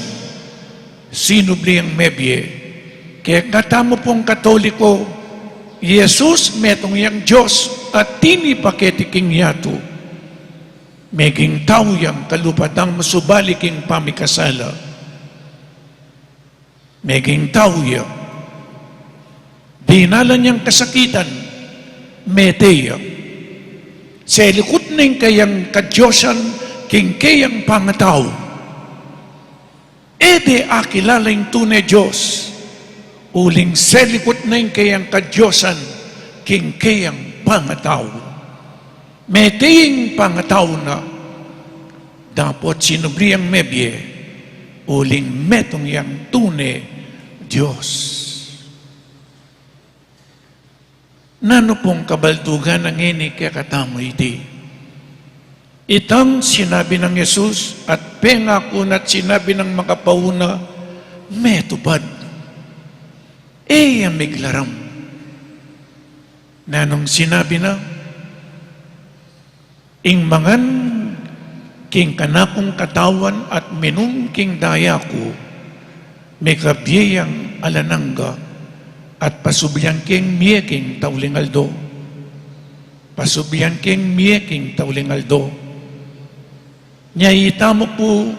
sinubli yang mebie. Kaya katamu pung Katoliko, i Jesus metung yang Dios at tinipa keti king yatu. Meging tau yang kalupa tang masubali king pamikasala. Meging tau ya. Dinalan yang kasakitan, mete ya. Selikut ne ing kayang kadiosan king kayang pangatau. E de akilala ing tune Dios, uling selikut ne ing kayang kadiosan king kayang pangatau. Mete ing pangatau na, dapot sinubli yang mebie, uling metung yang tune Dios. Nanu pung kabaldugan na ngeni kekatamu iti? Itang sinabi nang Jesus at pengaku na't sinabi nang makapauna, metupad. E ya miglaram. Nanung sinabi na, ing mangan king kanakung katawan at minum king daya ku, mekabie yang alang angga, at pasublian keng mie king tauling aldo. Pasublian keng mie king tauling aldo. Nya itamu pu,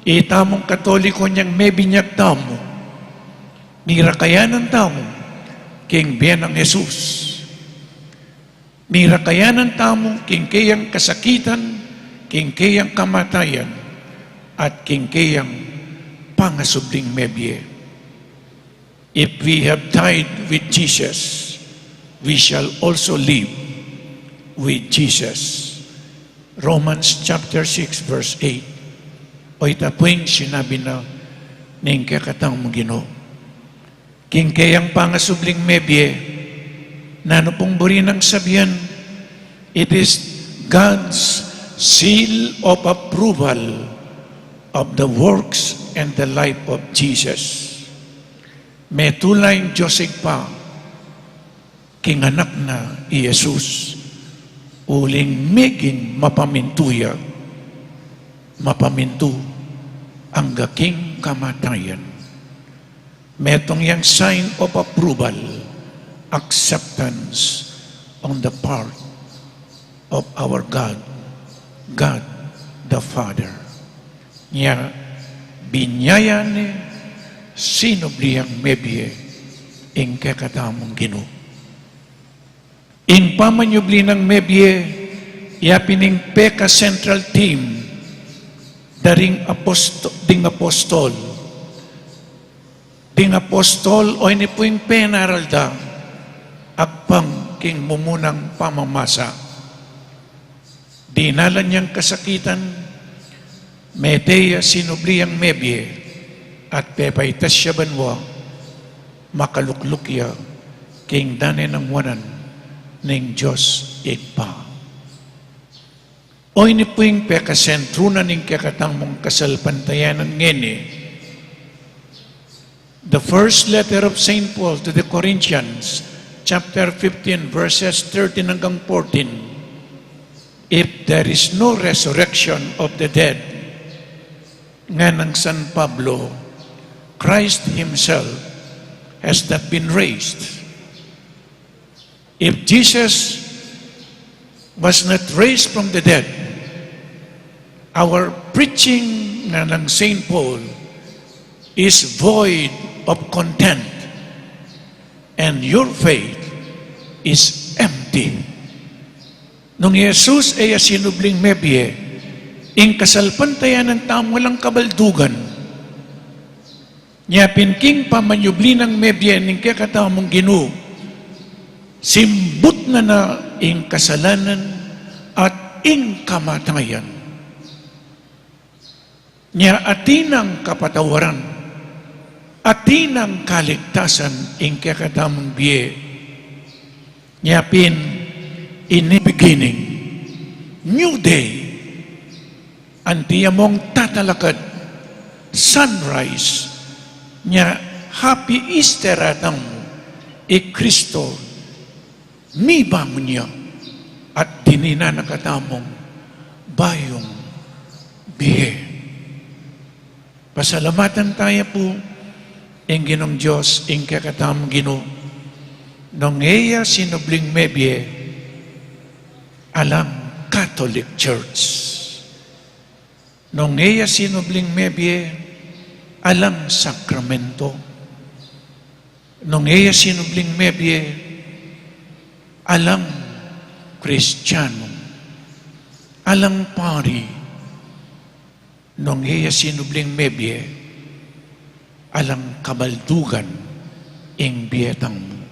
itamung Katoliko nyang mebinyag tamu, mirakayanan tamu king bie nang Jesus. Mirakayanan tamu king keyang kasakitan, king keyang kamatayan, at king keyang pangasubling mebie. If we have died with Jesus, we shall also live with Jesus. Romans chapter six, verse eight. O ita pu ing sinabi na ning kekatamung Ginu. King keyang pangasubling mebie, nanu pung buri nang sabian, it is God's seal of approval of the works and the life of Jesus. Metula ing Dios Ibpa king Anak na i Jesus, uling meging mapamintu ya, mapamintu angga king kamatayan. Metung yang sign of approval, acceptance on the part of our God, God the Father. Nya, binyayan ne, sinubli yang mebie ing kekatamung Ginu. Ing pamanyubli nang mebie, ya pin ing peka-central theme da ring aposto-, ding apostol. Ding apostol, o ini pu ing penaral da, agpang king mumunang pamamasa. Dinalan yang kasakitan, mete ya, sinubli yang mebie, at pepaitas ya banua, makalukluk ya king dane nang wanan ning Dios Ibpa. O ini pu ing pekasentru na ning kekatamung kasalpantayanan ngeni. The first letter of Saint Paul to the Corinthians, chapter fifteen, verses thirteen hanggang fourteen. If there is no resurrection of the dead, nganang San Pablo, Christ himself has not been raised. If Jesus was not raised from the dead, our preaching, nganang Saint Paul, is void of content, and your faith is empty. Nung i Jesus e ya sinubling mebie, ing kasalpantayanan tamu alang kabaldugan. Nya pin king pamanyubli nang mebie ning kekatamung Ginu, simbut na na ing kasalanan at ing kamatayan. Nya atin nang kapatawaran, atin nang kaligtasan ing kekatamung bie. Nya pin, ini beginning, new day. Anti ya mung tatalakad, sunrise. Nya, happy Easter atang i Kristo, mibangun ya, at dininan na katamung bayung bie. Pasalamatan taya pu ing Ginung Dios, ing kekatamung Ginu, nung e ya sinubling mebie alang Catholic Church. Nung e ya sinubling mebie Alang sakramento, nung e ya sinubling mebie, alang Kristiyanu. Alang pari, nung e ya sinubling mebie, alang kabaldugan ing bie tamu.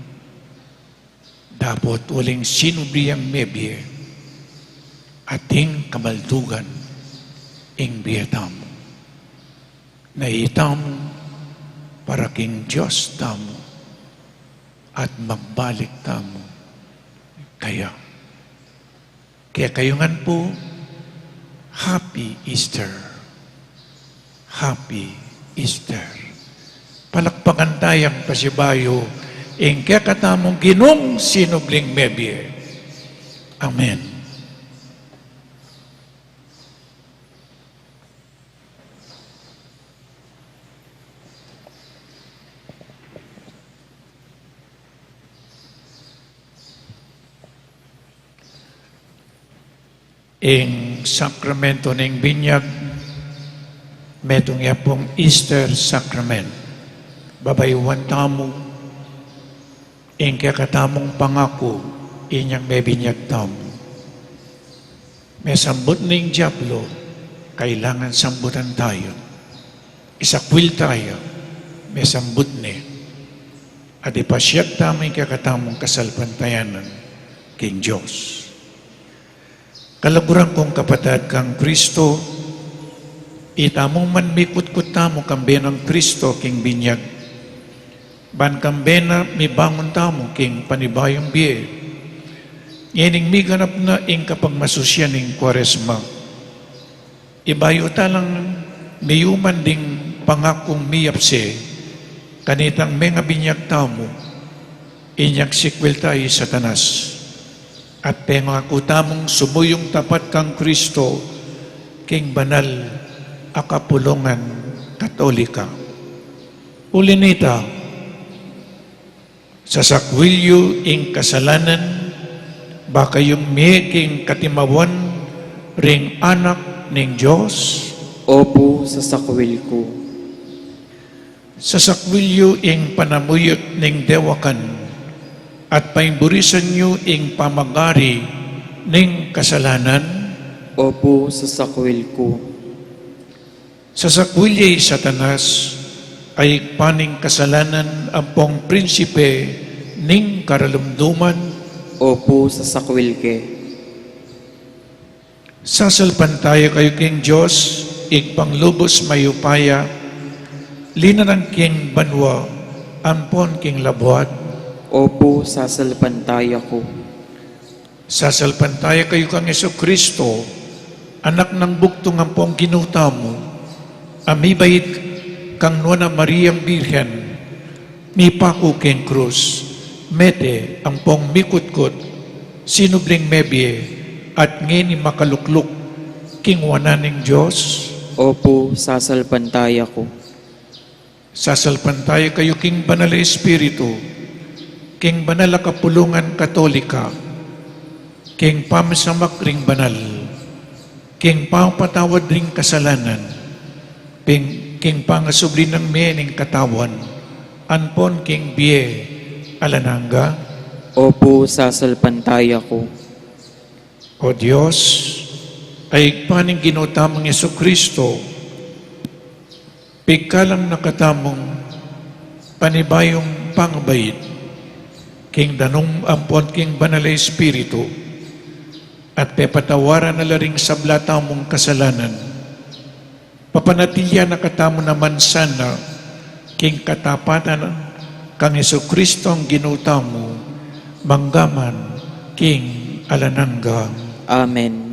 Dapot uling sinubli yang mebie, ating kabaldugan ing bie tamu. Na itamu para king Dios tamu at magbalik tamu kaya. Kekayu ngan pu, Happy Easter. Happy Easter. Palakpakan tayang pasibayu ing kekatamung Ginung sinubling mebie. Amen. Ing sakramento ning binyag, metung ya pung Easter Sacrament. Babayuan tamu ing kekatamung pangaku inyang mebinyag tamu. Mesambut ne ing diablo, kailangan sambutan tayu. Isakwil taya, mesambut ne. At ipasiag tamu ing kekatamung kasalpantayanan king Dios. Kaluguran kung kapatad kang Kristo, itamu man mikutkut tamu kambe nang Kristo king binyag, ban kambe na mibangun tamu king panibayung bie. Ngening miganap na ing kapagmasusyan ning Kuaresma, ibayu ta lang miyuman ding pangakung miyapse kanitang mengabinyag tamu, inyang sikwil ta i Satanas. At pengaku tamung sumuyung tapat kang Kristo king banal a kapulungan Katolika. Uli nita, sasakwil yu ing kasalanan, ba kayung mie king katimawan ring Anak ning Dios? Opu, sasakwil ku. Sasakwil yu ing panamuyut ning dewakan, at paimburisan yu ing pamagari ning kasalanan? Opu, sasakwil ku. Sasakwil ye i Satanas, a ibpa ning kasalanan ampong prinsipe ning karalumduman? Opu, sasakwil ke. Sasalpantaya kayu king Dios, Ibpang lubus mayupaya, linalang king banua ampon king labuad. Opu, sasalpantaya ku. Sasalpantaya kayu kang Jesucristo, Anak nang bugtung ampong Ginu tamu, a mibait kang Nuan a Mariang Birhen, mipaku king krus, mete ampong mikutkut, sinubling mebie, at ngeni makalukluk king wanan ning Dios. Opu, sasalpantaya ku. Sasalpantaya kayu king Banal a Espiritu, king banal a kapulungan Katolika, king pamisamak ring banal, king pamapatawad ring kasalanan, king, king pangasubli nang mie ning katawan, ampon king bie alang angga. Opu, sasalpantaya ku. O Dios, a Ibpa ning Ginu tamung Jesucristo, pigkalam na katamung panibayung pangabait king danum ampon king Banal a Espiritu, at pepatawaran na la ring sabla tamung kasalanan. Papanatilian na katamu naman sana king katapatan kang Jesucristong Ginu tamu, mangga man king alang angga. Amen.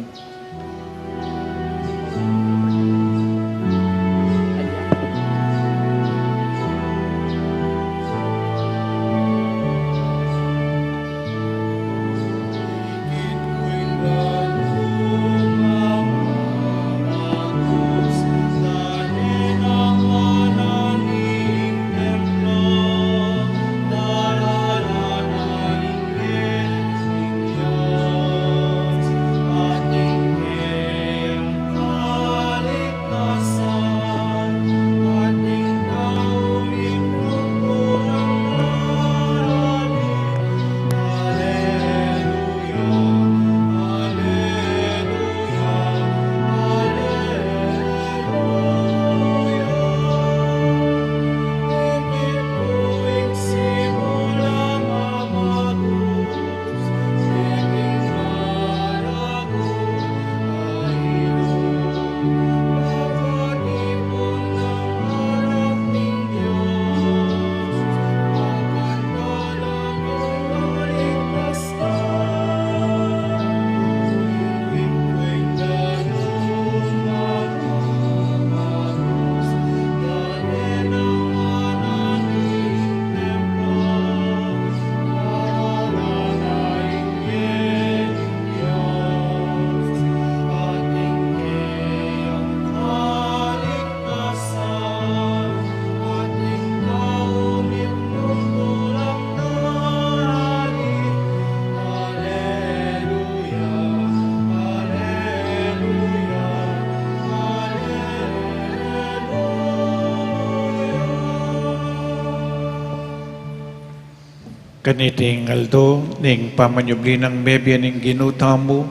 Kaniting aldo ning pamanyubli nang mebie ning Ginu tamu,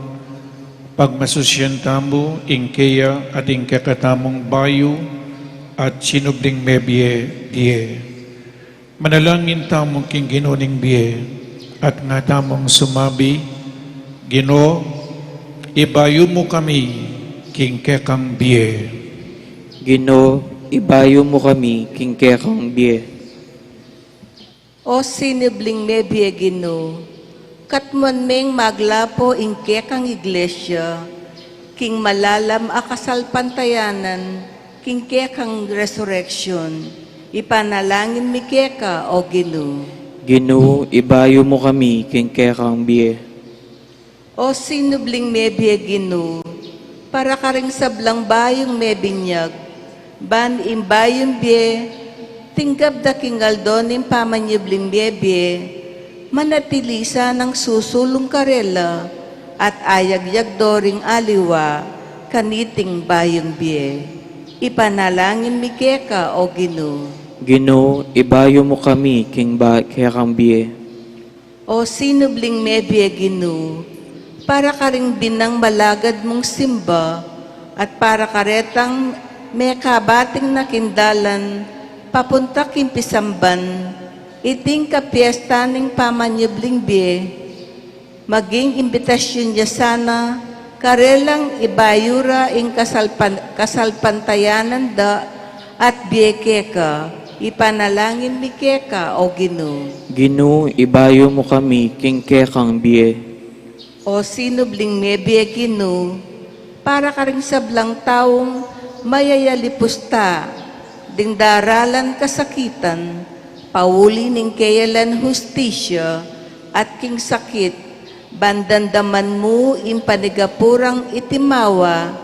pagmasusyan tamu ing keya at ing kekatamung bayu at sinubling mebie die. Manalangin tamu king Ginu ning bie at nga tamung sumabi, Ginu, ibayu mu kami king kekang bie. Ginu, ibayu mu kami king kekang bie. O sinubling mebie Ginu, katmuan meng maglapo ing kekang iglesia king malalam a kasalpantayanan king kekang resurrection. Ipanalangin mi keka, O Ginu. Ginu, ibayu mu kami king kekang bie. O sinubling mebie Ginu, para karing sablang bayung mebinyag, ban ing bayung bie tinggap da king aldo ning pamanyubling mebie, manatili sanang susulung karela at ayagyag do ring aliwa kaniting bayung bie. Ipanalangin mi keka, O Ginu. Ginu, ibayu mu kami king ba kekang bie. O sinubling mebie Ginu, para karing binang malagad mung simba at para karetang mekabating na king dalan papunta king pisamban iting kapiesta ning pamanyubling bie, maging imbitasyun ya sana karelang ibayu ra ing kasalpan-, kasalpantayanan da at bie keka. Ipanalangin mi keka, O Ginu. Ginu, ibayu mu kami king kekang bie. O sinubling mebie Ginu, para karing sablang taung mayayalipusta ding daralan kasakitan, pauli ning keyalan hustisya at king sakit, ban damdaman mu ing panigapu rang itimawa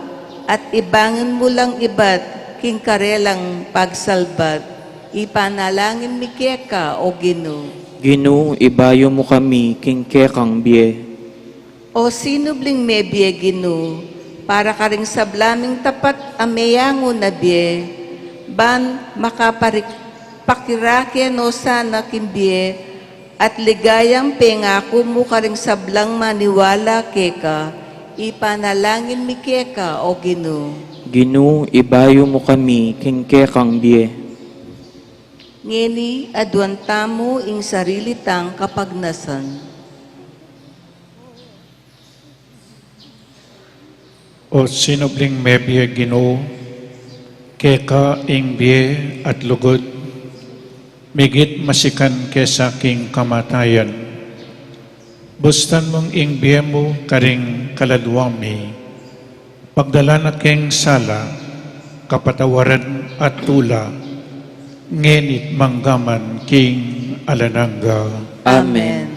at ibangun mu lang ibat king karelang pagsalbat. Ipanalangin mi keka, O Ginu. Ginu, ibayu mu kami king kekang bie. O sinubling mebie Ginu, para karing sabla ming tapat a meyangu na bie, ban makaparik-, pakirake no sana king bie, at ligayang pengaku mu karing sablang maniwala keka. Ipanalangin mi keka, O Ginu. Ginu, ibayu mu kami king kekang bie. Ngeni aduan tamu ing sarili tang kapagnasan. O sinubling mebie Ginu, keka ing bie at lugud, migit masikan kesa king kamatayan. Bustan mung ing bie mu karing kaladua mi, pagdalan na king sala, kapatawaran at tula, ngeni't manggaman king alang angga. Amen.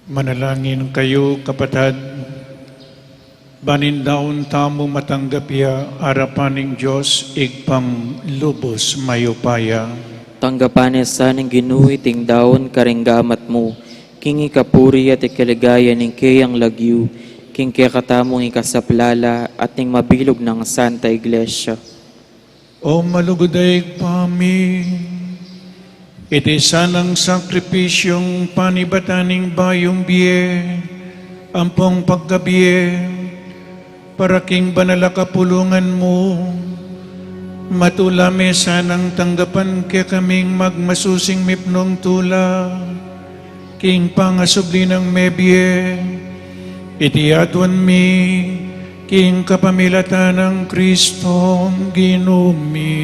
Manalangin kayu, kapatad, ban ing daun tamu matanggap ya arapan ning Dios Ibpang lubus mayupaya. Tanggapan na sa ning Ginu iting daun karing gamat mu, king ikapuri at ikaligaya ning keyang lagyu, king kekatamung ikasaplala at ning mabilug nang Santa Iglesia. O malugud a Ibpa mi, iti sanang sakripisyung panibatan ning bayung bie ampong pagkabie, para king banal a kapulungan mu, matula me sanang tanggapan kekaming magmasusing mipnung tula king pangasubli nang mebie, iti aduan mi king kapamilatan nang Kristong Ginu mi.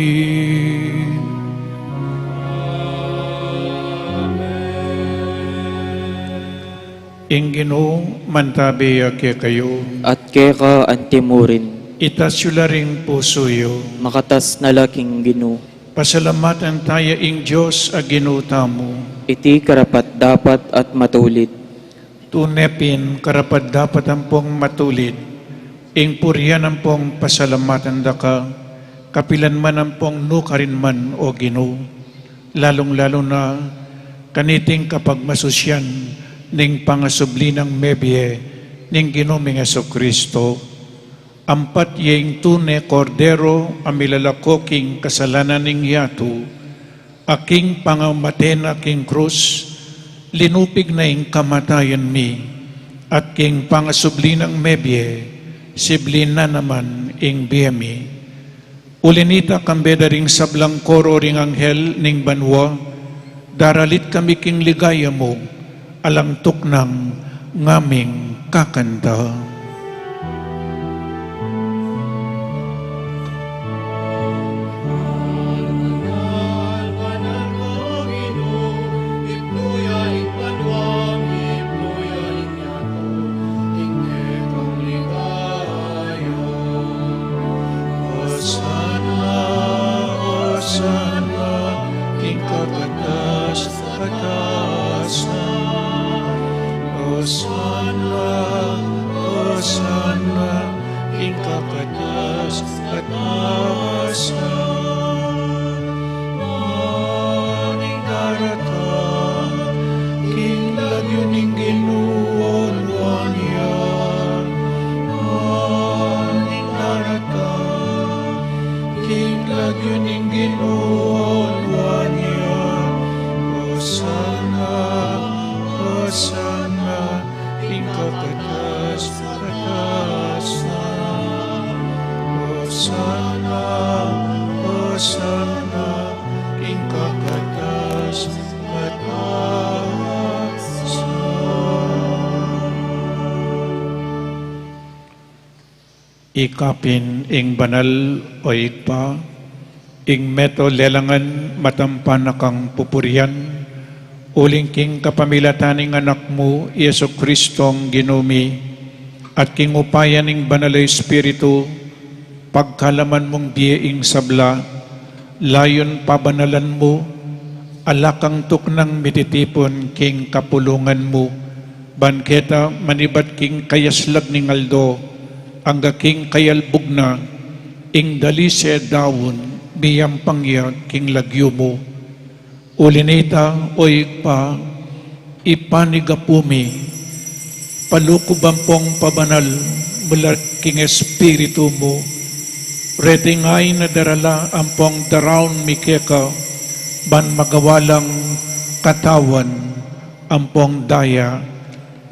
Ing Ginu mantabe ya kekayu. At keka antimurin. Itas yu la ring pusu yu. Makatas na la king Ginu. Pasalamatan taya ing Dios a Ginu tamu. Iti karapat-dapat at matulid. Tune pin karapat-dapat ampong matulid, ing purian ampong pasalamatan da ka, kapilan man ampong nukarin man, O Ginu, lalung-lalu na kaniting kapagmasusyan ning pangasubli nang mebie ning Ginu ming Jesucristo. Ampat ya ing tune Kordero a milalako king kasalanan ning yatu, a king pangamate na king krus, linupig na ing kamatayan mi, at king pangasubli nang mebie, sibli na naman ing bie mi. Uli nita, kambe da ring sablang koro ring anghel ning banua, daralit kami king ligaya mu, alang tuknang ngaming kakanta. Osana, Osana, king kakatas-katasan. Osana, Osana, king kakatas-katasan. Maning daratang king lagyu ning Ginu, onuan ya. Maning daratang king lagyu ning Ginu, onuan ya. Osana, Osana, king kakatas-katasan. Osana, Osana, king kakatas-katasan. Ikapin ing banal, o Ibpa, ing meto lelangan matampan na kang pupurian, uling king kapamilatan ning Anak mu, Jesucristong Ginu mi, at king upaya ning Banal a Espiritu, pagkalaman mung bie ing sabla, layun pabanalan mu, ala kang tuknang mititipun king kapulungan mu, ban keta manibat king kayaslag ning aldo, angga king kayalbug na, ing dalise daun, miyampang ya king lagyu mu. Uli nita, o Ibpa, ipanigapu mi, palukub ampong pabanal, mula king Espiritu mu, reting ain a darala ampong daraun mi keka, ban magawa lang katawan ampong daya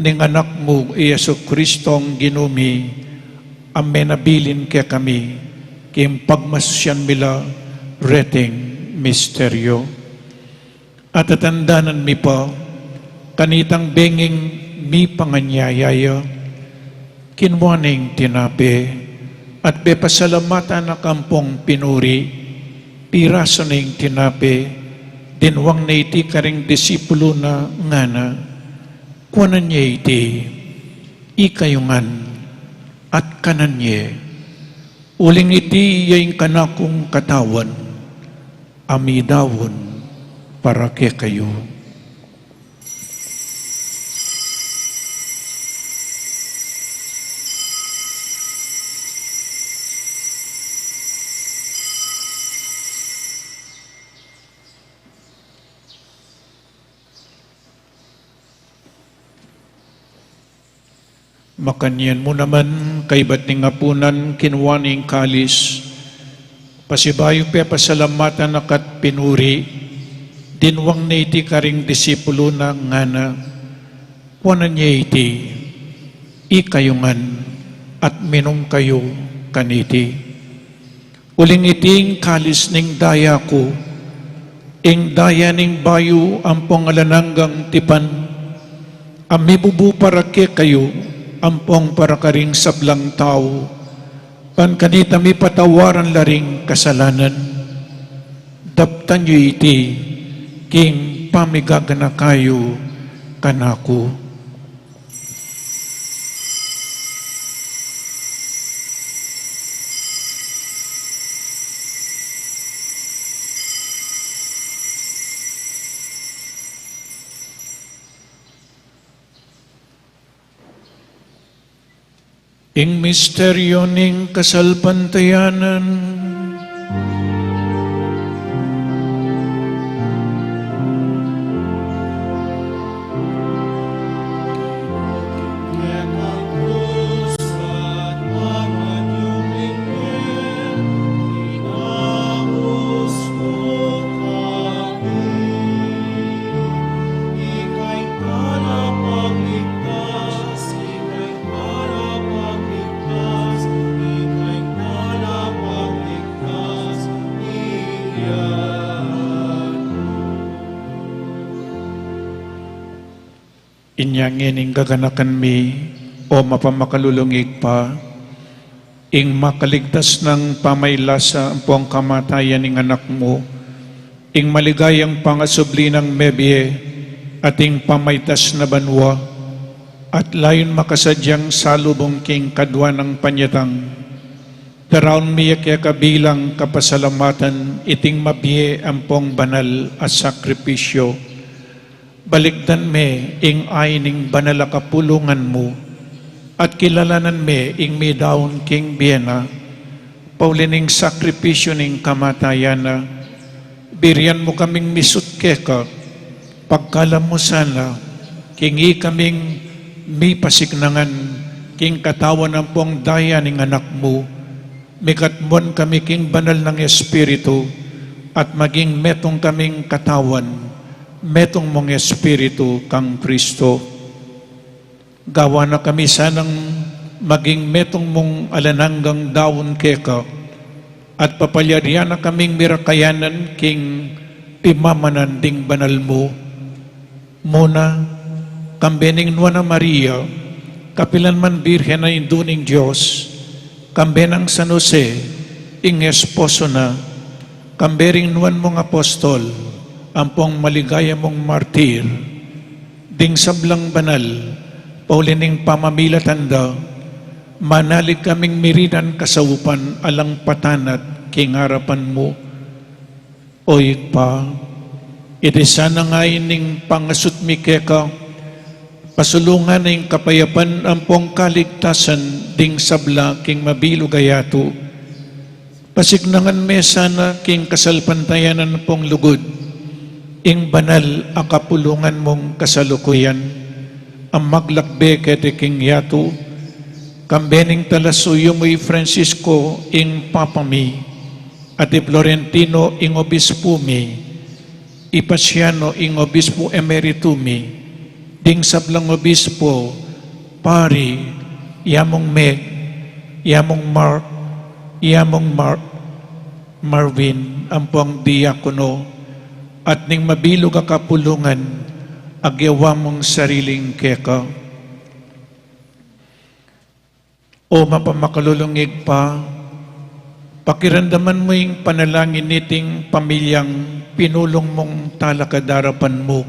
ning Anak mu, i Jesucristong Ginu mi, a menabilin kekami, king pagmasusyan mi la reting misteryo. At tatandanan mi pa, kanitang benging mipanganyaya ya, kinua ne ing tinape, at pepasalamatan na kampong pinuri, pirasu ne ing tinape, dinwang ne iti karing disipulu na, ngana, kuanan ye iti, ikayu ngan, at kanan ye, uling iti ya ing kanakung katawan, a midaun para kekayu. Makanyan mu naman, kaybat ning apunan, kinua ne ing kalis, pasibayu pepasalamatan na ka't pinuri, dinwang ne iti karing disipulu na, ngana: Kuanan ye iti, ikayu ngan, at minum kayu kaniti. Uling iti ing kalis ning daya ku, ing daya ning bayu ampong alang anggang tipan, a mibubu para kekayu ampong para karing sablang tau, ban kanita mipatawaran la ring kasalanan. Daptan yu iti king pamigaganaka yu kanaku. Ing misteryo ning kasalpantayanan. Inya ngeni gaganakan mi, o mapamakalulung Ibpa, ing makaligtas nang pamailasa ampong kamatayan ning Anak mu, ing maligayang pangasubli nang mebie, at ing pamaitas na banua, at layun makasadyang salubung king kadua nang panyatang. Daraun mi ya keka bilang kapasalamatan iting mabie ampong banal a sakripisyo. Balikdan me ing ain ning banal a kapulungan mu, at kilalanan me ing midaun king bie na, pauli ning sakripisyu ning kamatayan na. Birian mu kaming misut keka, pagkalam mu sana, king ikaming mipasignangan king katawan ampong daya ning Anak mu, mikatmuan kami king banal nang Espiritu, at maging metung kaming katawan, metung mung Espiritu kang Kristo. Gawa na kami sanang maging metung mung alang anggang daun keka, at papalyarian na kaming mirakayanan king pimamanan ding banal mu. Muna, kambe ning Nuan a Maria, kapilan man Birhen a Indu ning Dios, kambe nang San Jose, ing esposo na, kambe ring nuan mung apostol, ampong maligaya mung martir, ding sablang banal, pauli ning pamamilatan da, manalig kaming mirinan kasaupan alang patanat king arapan mu. O Ibpa, iti sana ing ain ning pangasut mi keka, pasulungan na ing kapayapan ampong kaligtasan ding sabla king mabilug a yatu. Pasignangan me sana king kasalpantayanan ampong lugud ing banal a kapulungan mung kasalukuyan, a maglakbe keti king yatu, kambe ning talasuyu mu i Francisco ing Papa mi, at i Florentino ing obispu mi, i Paciano ing obispu emeritu mi, ding sablang obispu, pari, i Among Meg, i Among Mark, i Among Mark, Marvin, ampong diakono, at ning mabilug a kapulungan, a gewa mung sariling keka. O mapamakalulung Ibpa, pakiramdaman mu ing panalangin niting pamilyang pinulung mung talakad arapan mu.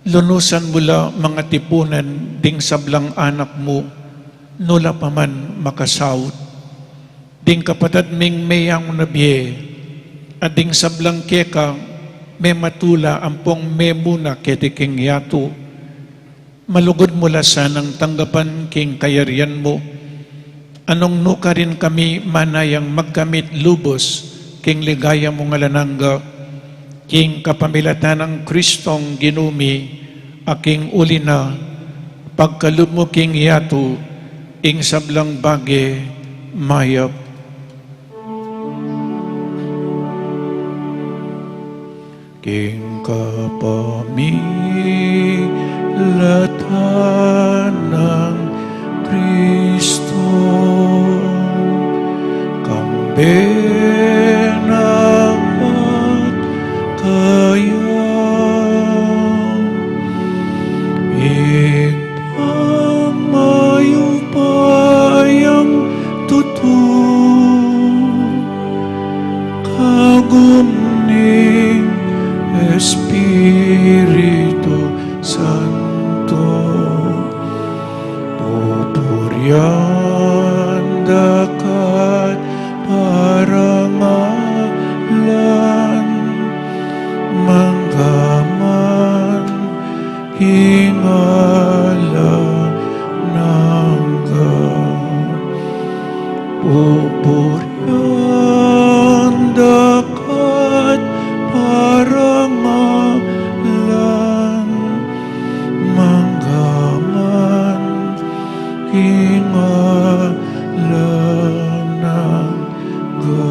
Lunusan mu la mangatipunan ding sablang anak mu, nu la pa man makasaut. Ding kapatad ming meyangu na bie, at ding sablang keka mematula ampong memuna keti king yatu. Malugud mu la sanang tanggapan king kayarian mu, a nung nukarin kami manayang magkamit lubus king ligaya mung alang angga, king kapamilatan nang Kristong Ginu mi, a king uli na, Pagkalub mu king yatu ing sablang bage mayap. King kapamilatan nang Kristo, kambe na at kaya, ing pamayupayang tutu, kagum ning Espiritu Santo, pupurian da ka at parangalan, mangga man king alang angga. Pupurian da ka at parangalan, mangga man king alang angga.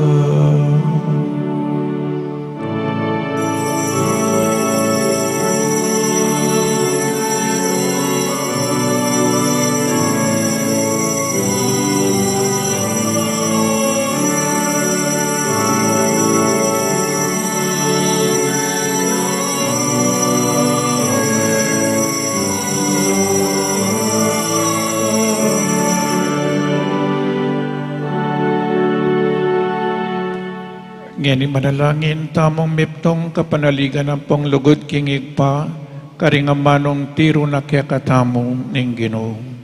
Ngeni manalangin tamung mipnung kapanaligan ampong lugud king Ibpa, karing amanung tiru na kekatamu ning Ginu.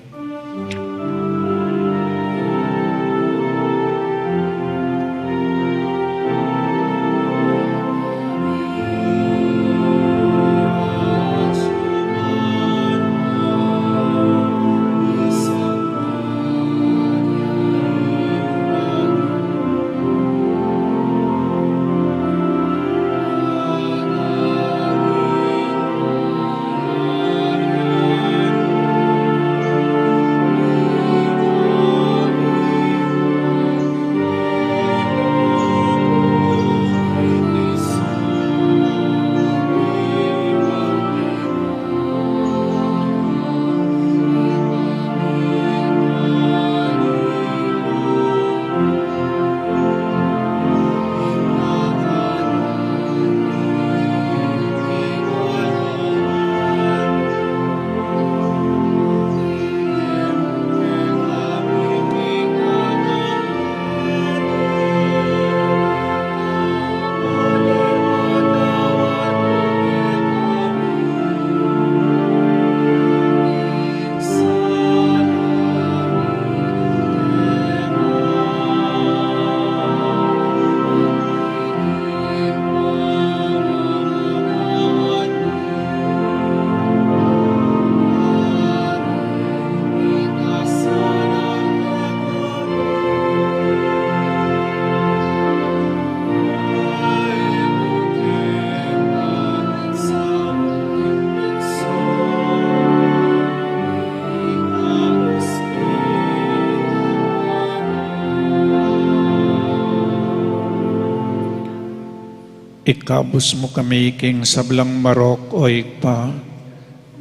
Ikabus mu kami king sablang marok, o Ibpa,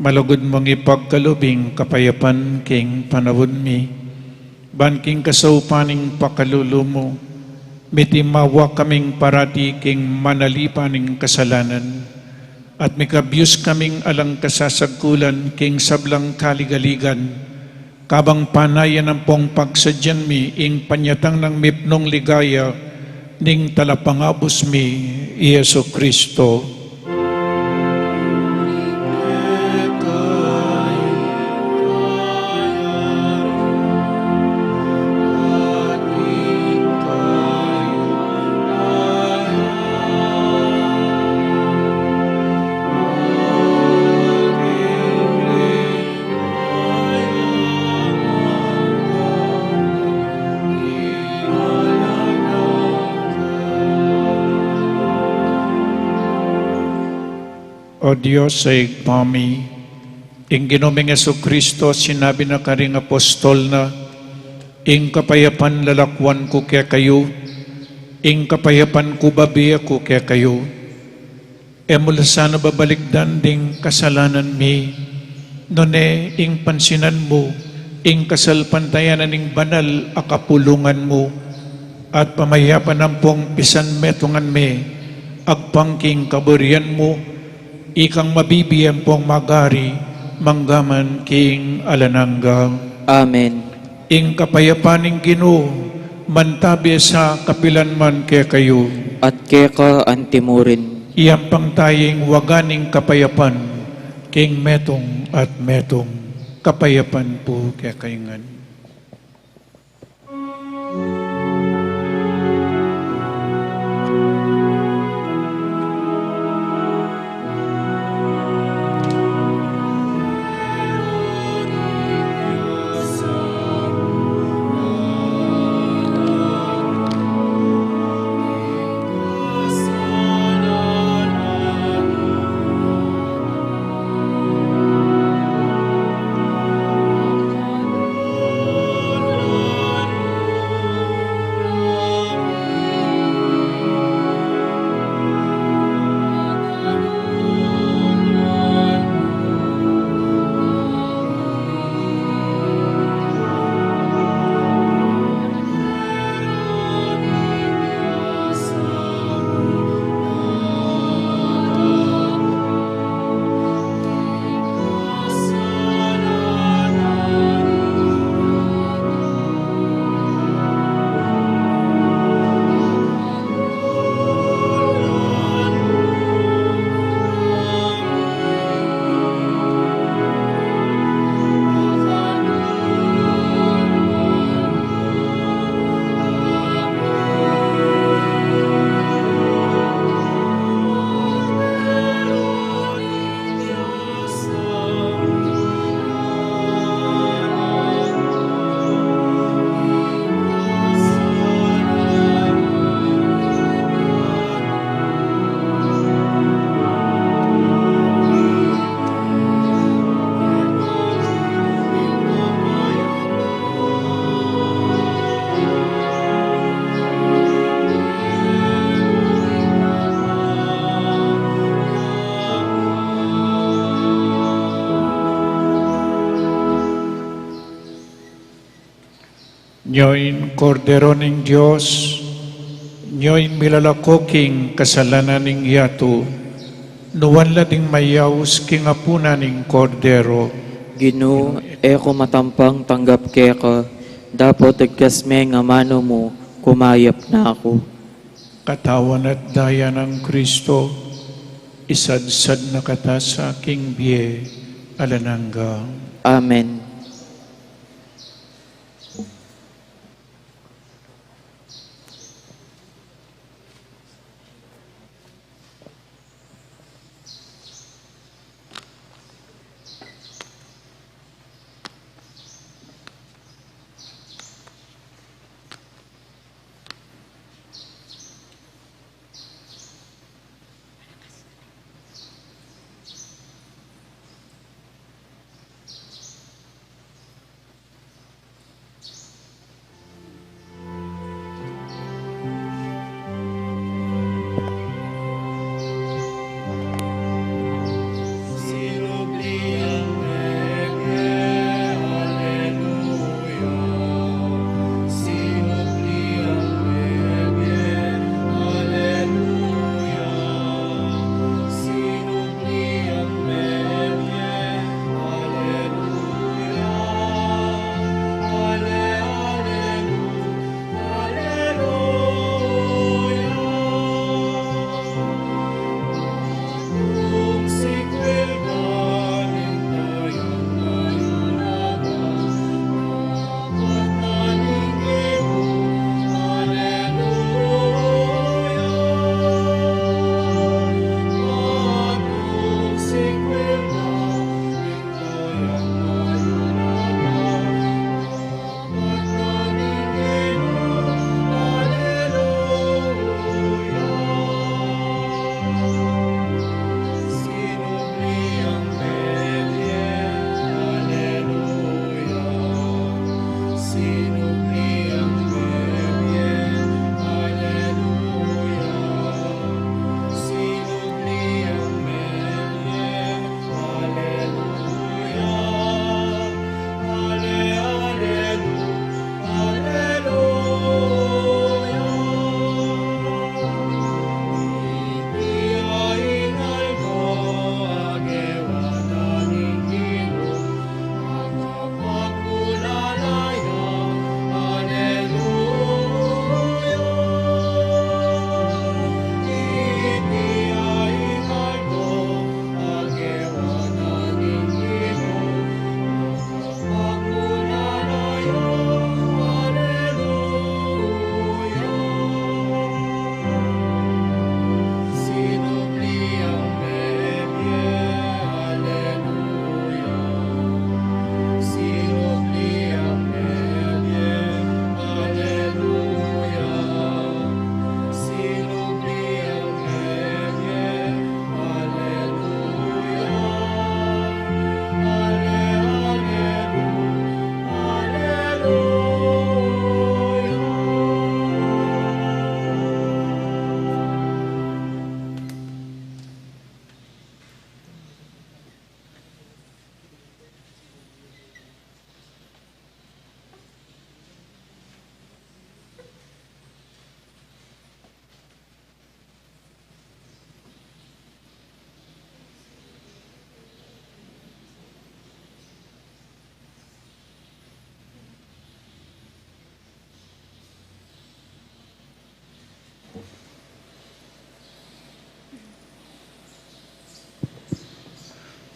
malugud mung ipagkalub ing kapayapan king panaun mi. Ban king kasaupan ning pakalulu mu, mitimawa kaming parati king manalipan ning kasalanan, at mikabius kaming alang kasasagkulan king sablang kaligaligan, kabang panayan ampong pagsadyan mi ing panyatang nang mipnung ligaya ning Talapangabus mi, i Jesu Kristo. O Dios, a Ibpa mi, Ing Ginu ming Jesucristo, sinabi na karing apostol na, "Ing kapayapan lalakwan ku kekayu, ing kapayapan ku babie ku kekayu." E mu la sana babalikdan ding kasalanan mi, nune ing pansinan mu ing kasalpantayanan ning banal a kapulungan mu, at pamayapan ampong pisanmetungan mi agpang king kaburian mu, ikang mabibie ampong magari manggaman king alang angga. Amen. Ing kapayapan ning Ginu mantabi sa kapilan man kekayu. At keka antimurin. Iyampang taya ing waga ning kapayapan king metung at metung. Kapayapan pu kekayu ngan. Nyo ing Kordero ning Dios, nyo ing milalako king kasalanan ning yatu. Nuan la ding mayaus king apunan ning Kordero. Ginu, e ku matampang tanggap keka, dapot igkas me ing amanu mu, kumayap na ku. Katawan at daya nang Kristo, isadsad na kata sa king bie alang angga. Amen.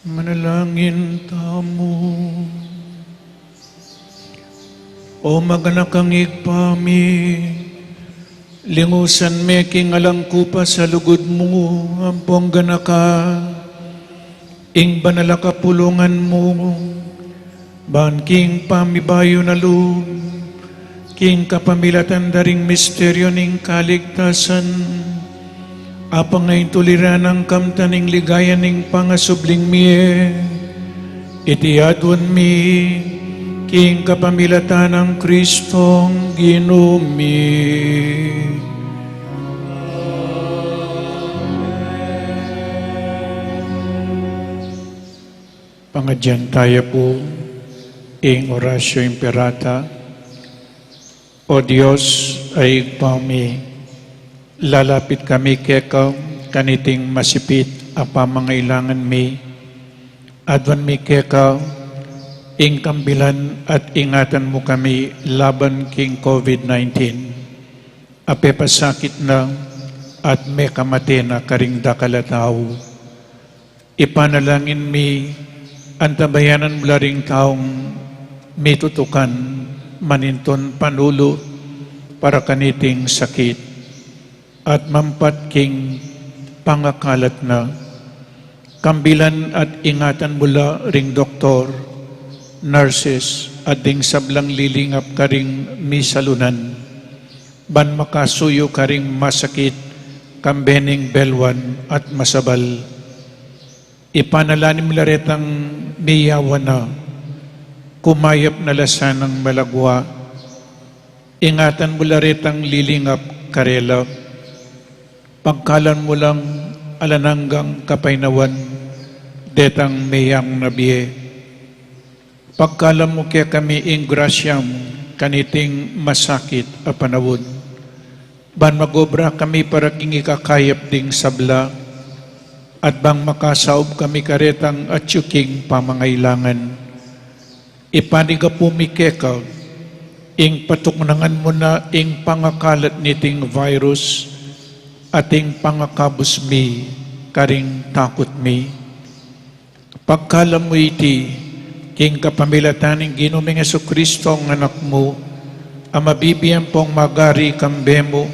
Manalangin tamu. O maganakang Ibpa mi, lingusan me king alang kupas a lugud mu ampong ganaka ing banal a kapulungan mu, ban king pamibayu na lub, king kapamilatan da ring misteryu ning kaligtasan, apangaintulira nang kamtan ing ligaya ning pangasubling mie. Iti aduan mi king kapamilatan nang Kristong Ginu mi. Pangadyan taya pu ing Oratio Imperata. O Dios a Ibpa mi, lalapit kami keka kaniting masipit a pamangailangan mi. Aduan mi keka ing kambilan at ingatan mu kami laban king COVID nineteen a pepasakit na at mekamate na karing dakal a tau. Ipanalangin mi, antabayanan mu la ring taung mitutukan manintun panulu para kaniting sakit at mampat king pangakalat na. Kambilan at ingatan mu la ring doktor, nurses, at ding sablang lilingap karing misalunan ban makasuyu karing masakit, kambe ning belwan at masabal. Ipanalangin mu la retang miyawan na, kumayap na la sanang malagwa. Ingatan mu la retang lilingap karela. Pagkaluban mu lang alang anggang kapaynawan detang meyang na bie. Pagkaluban mu kekami ing grasya mu kaniting masakit a panaun, ban mag-obra kami para king ikakayap ding sabla, at bang makasaup kami karetang atyu king pamangailangan. Ipanyawad mi keka ing patuknangan mu na ing pangakalat niting virus, at ing pangakabus mi karing takut mi. Pagkaluban mu iti king kapamilatan ning Ginu ming Jesucristo, ing Anak mu, a mabibie ampong magari kambe mu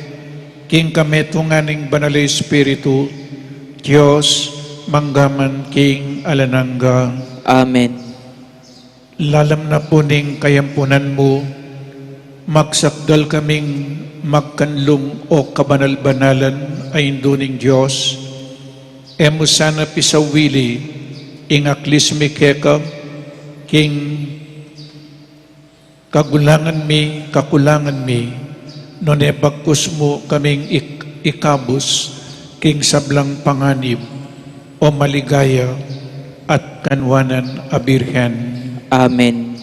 king kametungan ning Banal a Espiritu, Dios, mangga man king alang angga. Amen. Lalam na pu ning kayampunan mu, magsakdal kaming magkanlung o kabanal-banalan a Indu ning Dios. E mu sana pisawili ing aklis mi keka king kagulangan mi, kakulangan mi, nune bagkus mu kaming ik-, ikabus king sablang panganib, o maligaya at kanwanan a Birhen. Amen.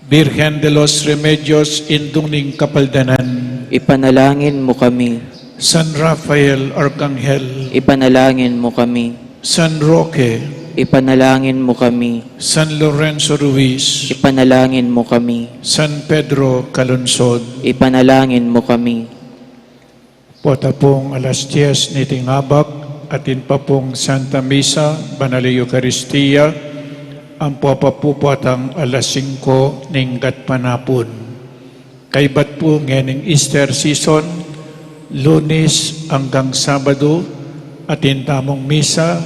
Virgen de los Remedios, Indu ning Kapaldanan. Ipanalangin mu kami. San Rafael Arkanghel. Ipanalangin mu kami. San Roque. Ipanalangin mu kami. San Lorenzo Ruiz. Ipanalangin mu kami. San Pedro Calungsod. Ipanalangin mu kami. Pota pung alas dies niting abak, atin pa pung Santa Misa, Banal a Eukaristia, ampo pa pu potang alas singko ning gatpanapun. Kaybat pu ngening Easter season, Lunes anggang Sabado, atin tamung misa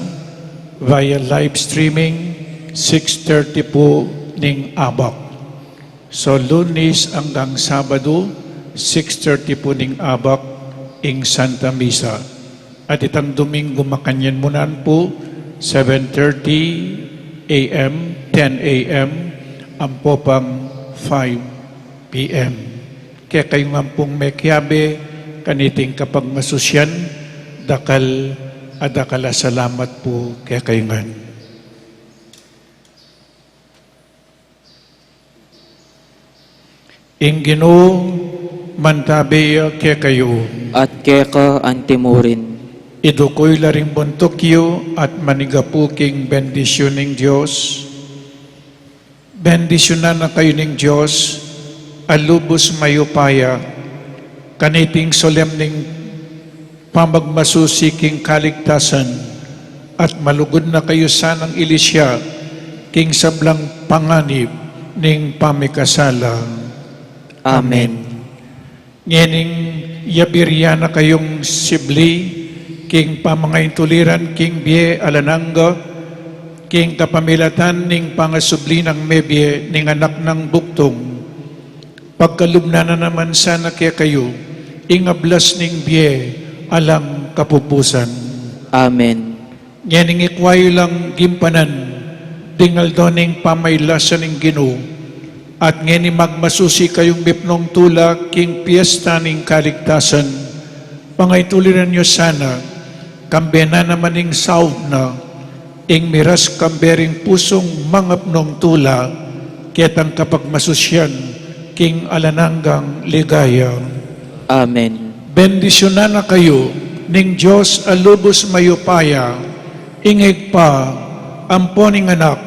via live streaming, six thirty pu ning abak. So, Lunes anggang Sabado, six thirty pu ning abak ing Santa Misa. At itang Domingo makanyan mu naman pu, seven thirty A M, ten A M, ampo pang five P M. Kekayu ngan pung mekiabe kaniting kapagmasusian, dakal a dakal a salamat pu kekayu ngan. Ing Ginu mantabe ya kekayu. At keka antimurin. Idukuy la ring buntuk yu at manigapu king bendisyun ning Dios. Bendisyunan na kayu ning Dios a lubus mayupaya, kaniting solemneng pamagmasusi king kaligtasan, at malugud na kayu sanang ilisya king sablang panganib ning pamikasala. Amen. Ngening yabiryan na kayung sibli king pamangaintuliran king bie alang angga, king kapamilatan ning pangasubli nang mebie ning anak nang bugtung, pagkalub na naman sana kekayu ing ablas ning bie alang kapupusan. Amen. Ngening ikwa yu lang gimpanan ding aldo ning pamailasa ning Ginu, at ngening magmasusi kayung mipnung tula king piesta ning kaligtasan, pangaituliran yu sana, kambe na naman ing saup na, ing miras kambe ring pusung mangapnung tula, ketang kapagmasusian king alang anggang ligaya. Amen. Bendisyunan na kayu ning Dios a lubus mayupaya, ing Ibpa, ampo ning Anak,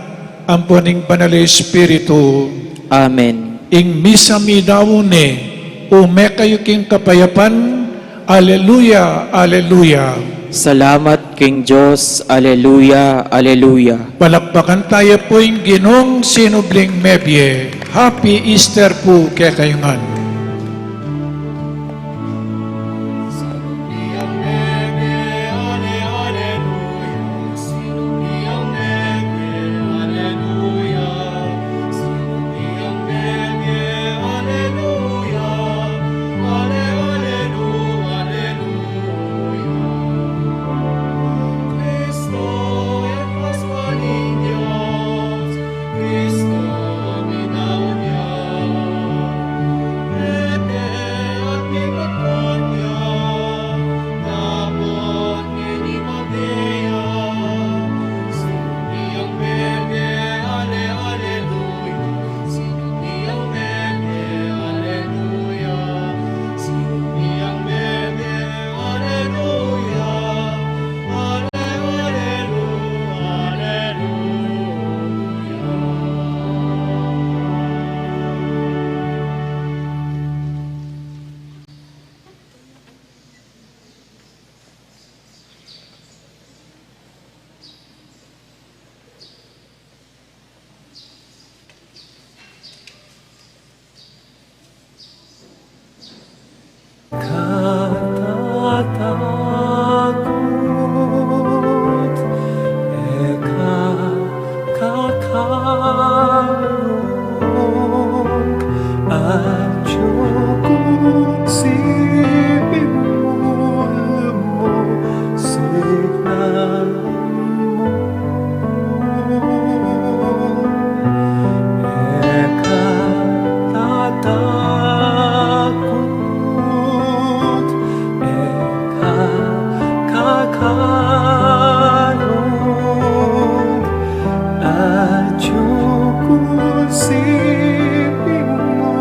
ampo ning Banal a Espiritu. Amen. Ing misa midaun ne, ume kayu king kapayapan. Aleluya, aleluya. Salamat king Dios. Aleluya, aleluya. Palakpakan taya pu ing Ginung sinubling mebie. Happy Easter pu kekayu ngan. Katatakut e ka kakarung, atiu ku siping mu, lumusiknan mu. E ka tatakut, e ka kakarung, atiu ku siping mu,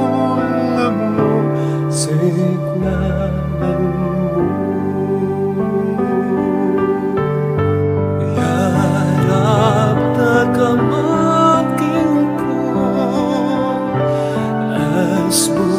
lumusiknan mu. Yarap na ka man king lugud, asbu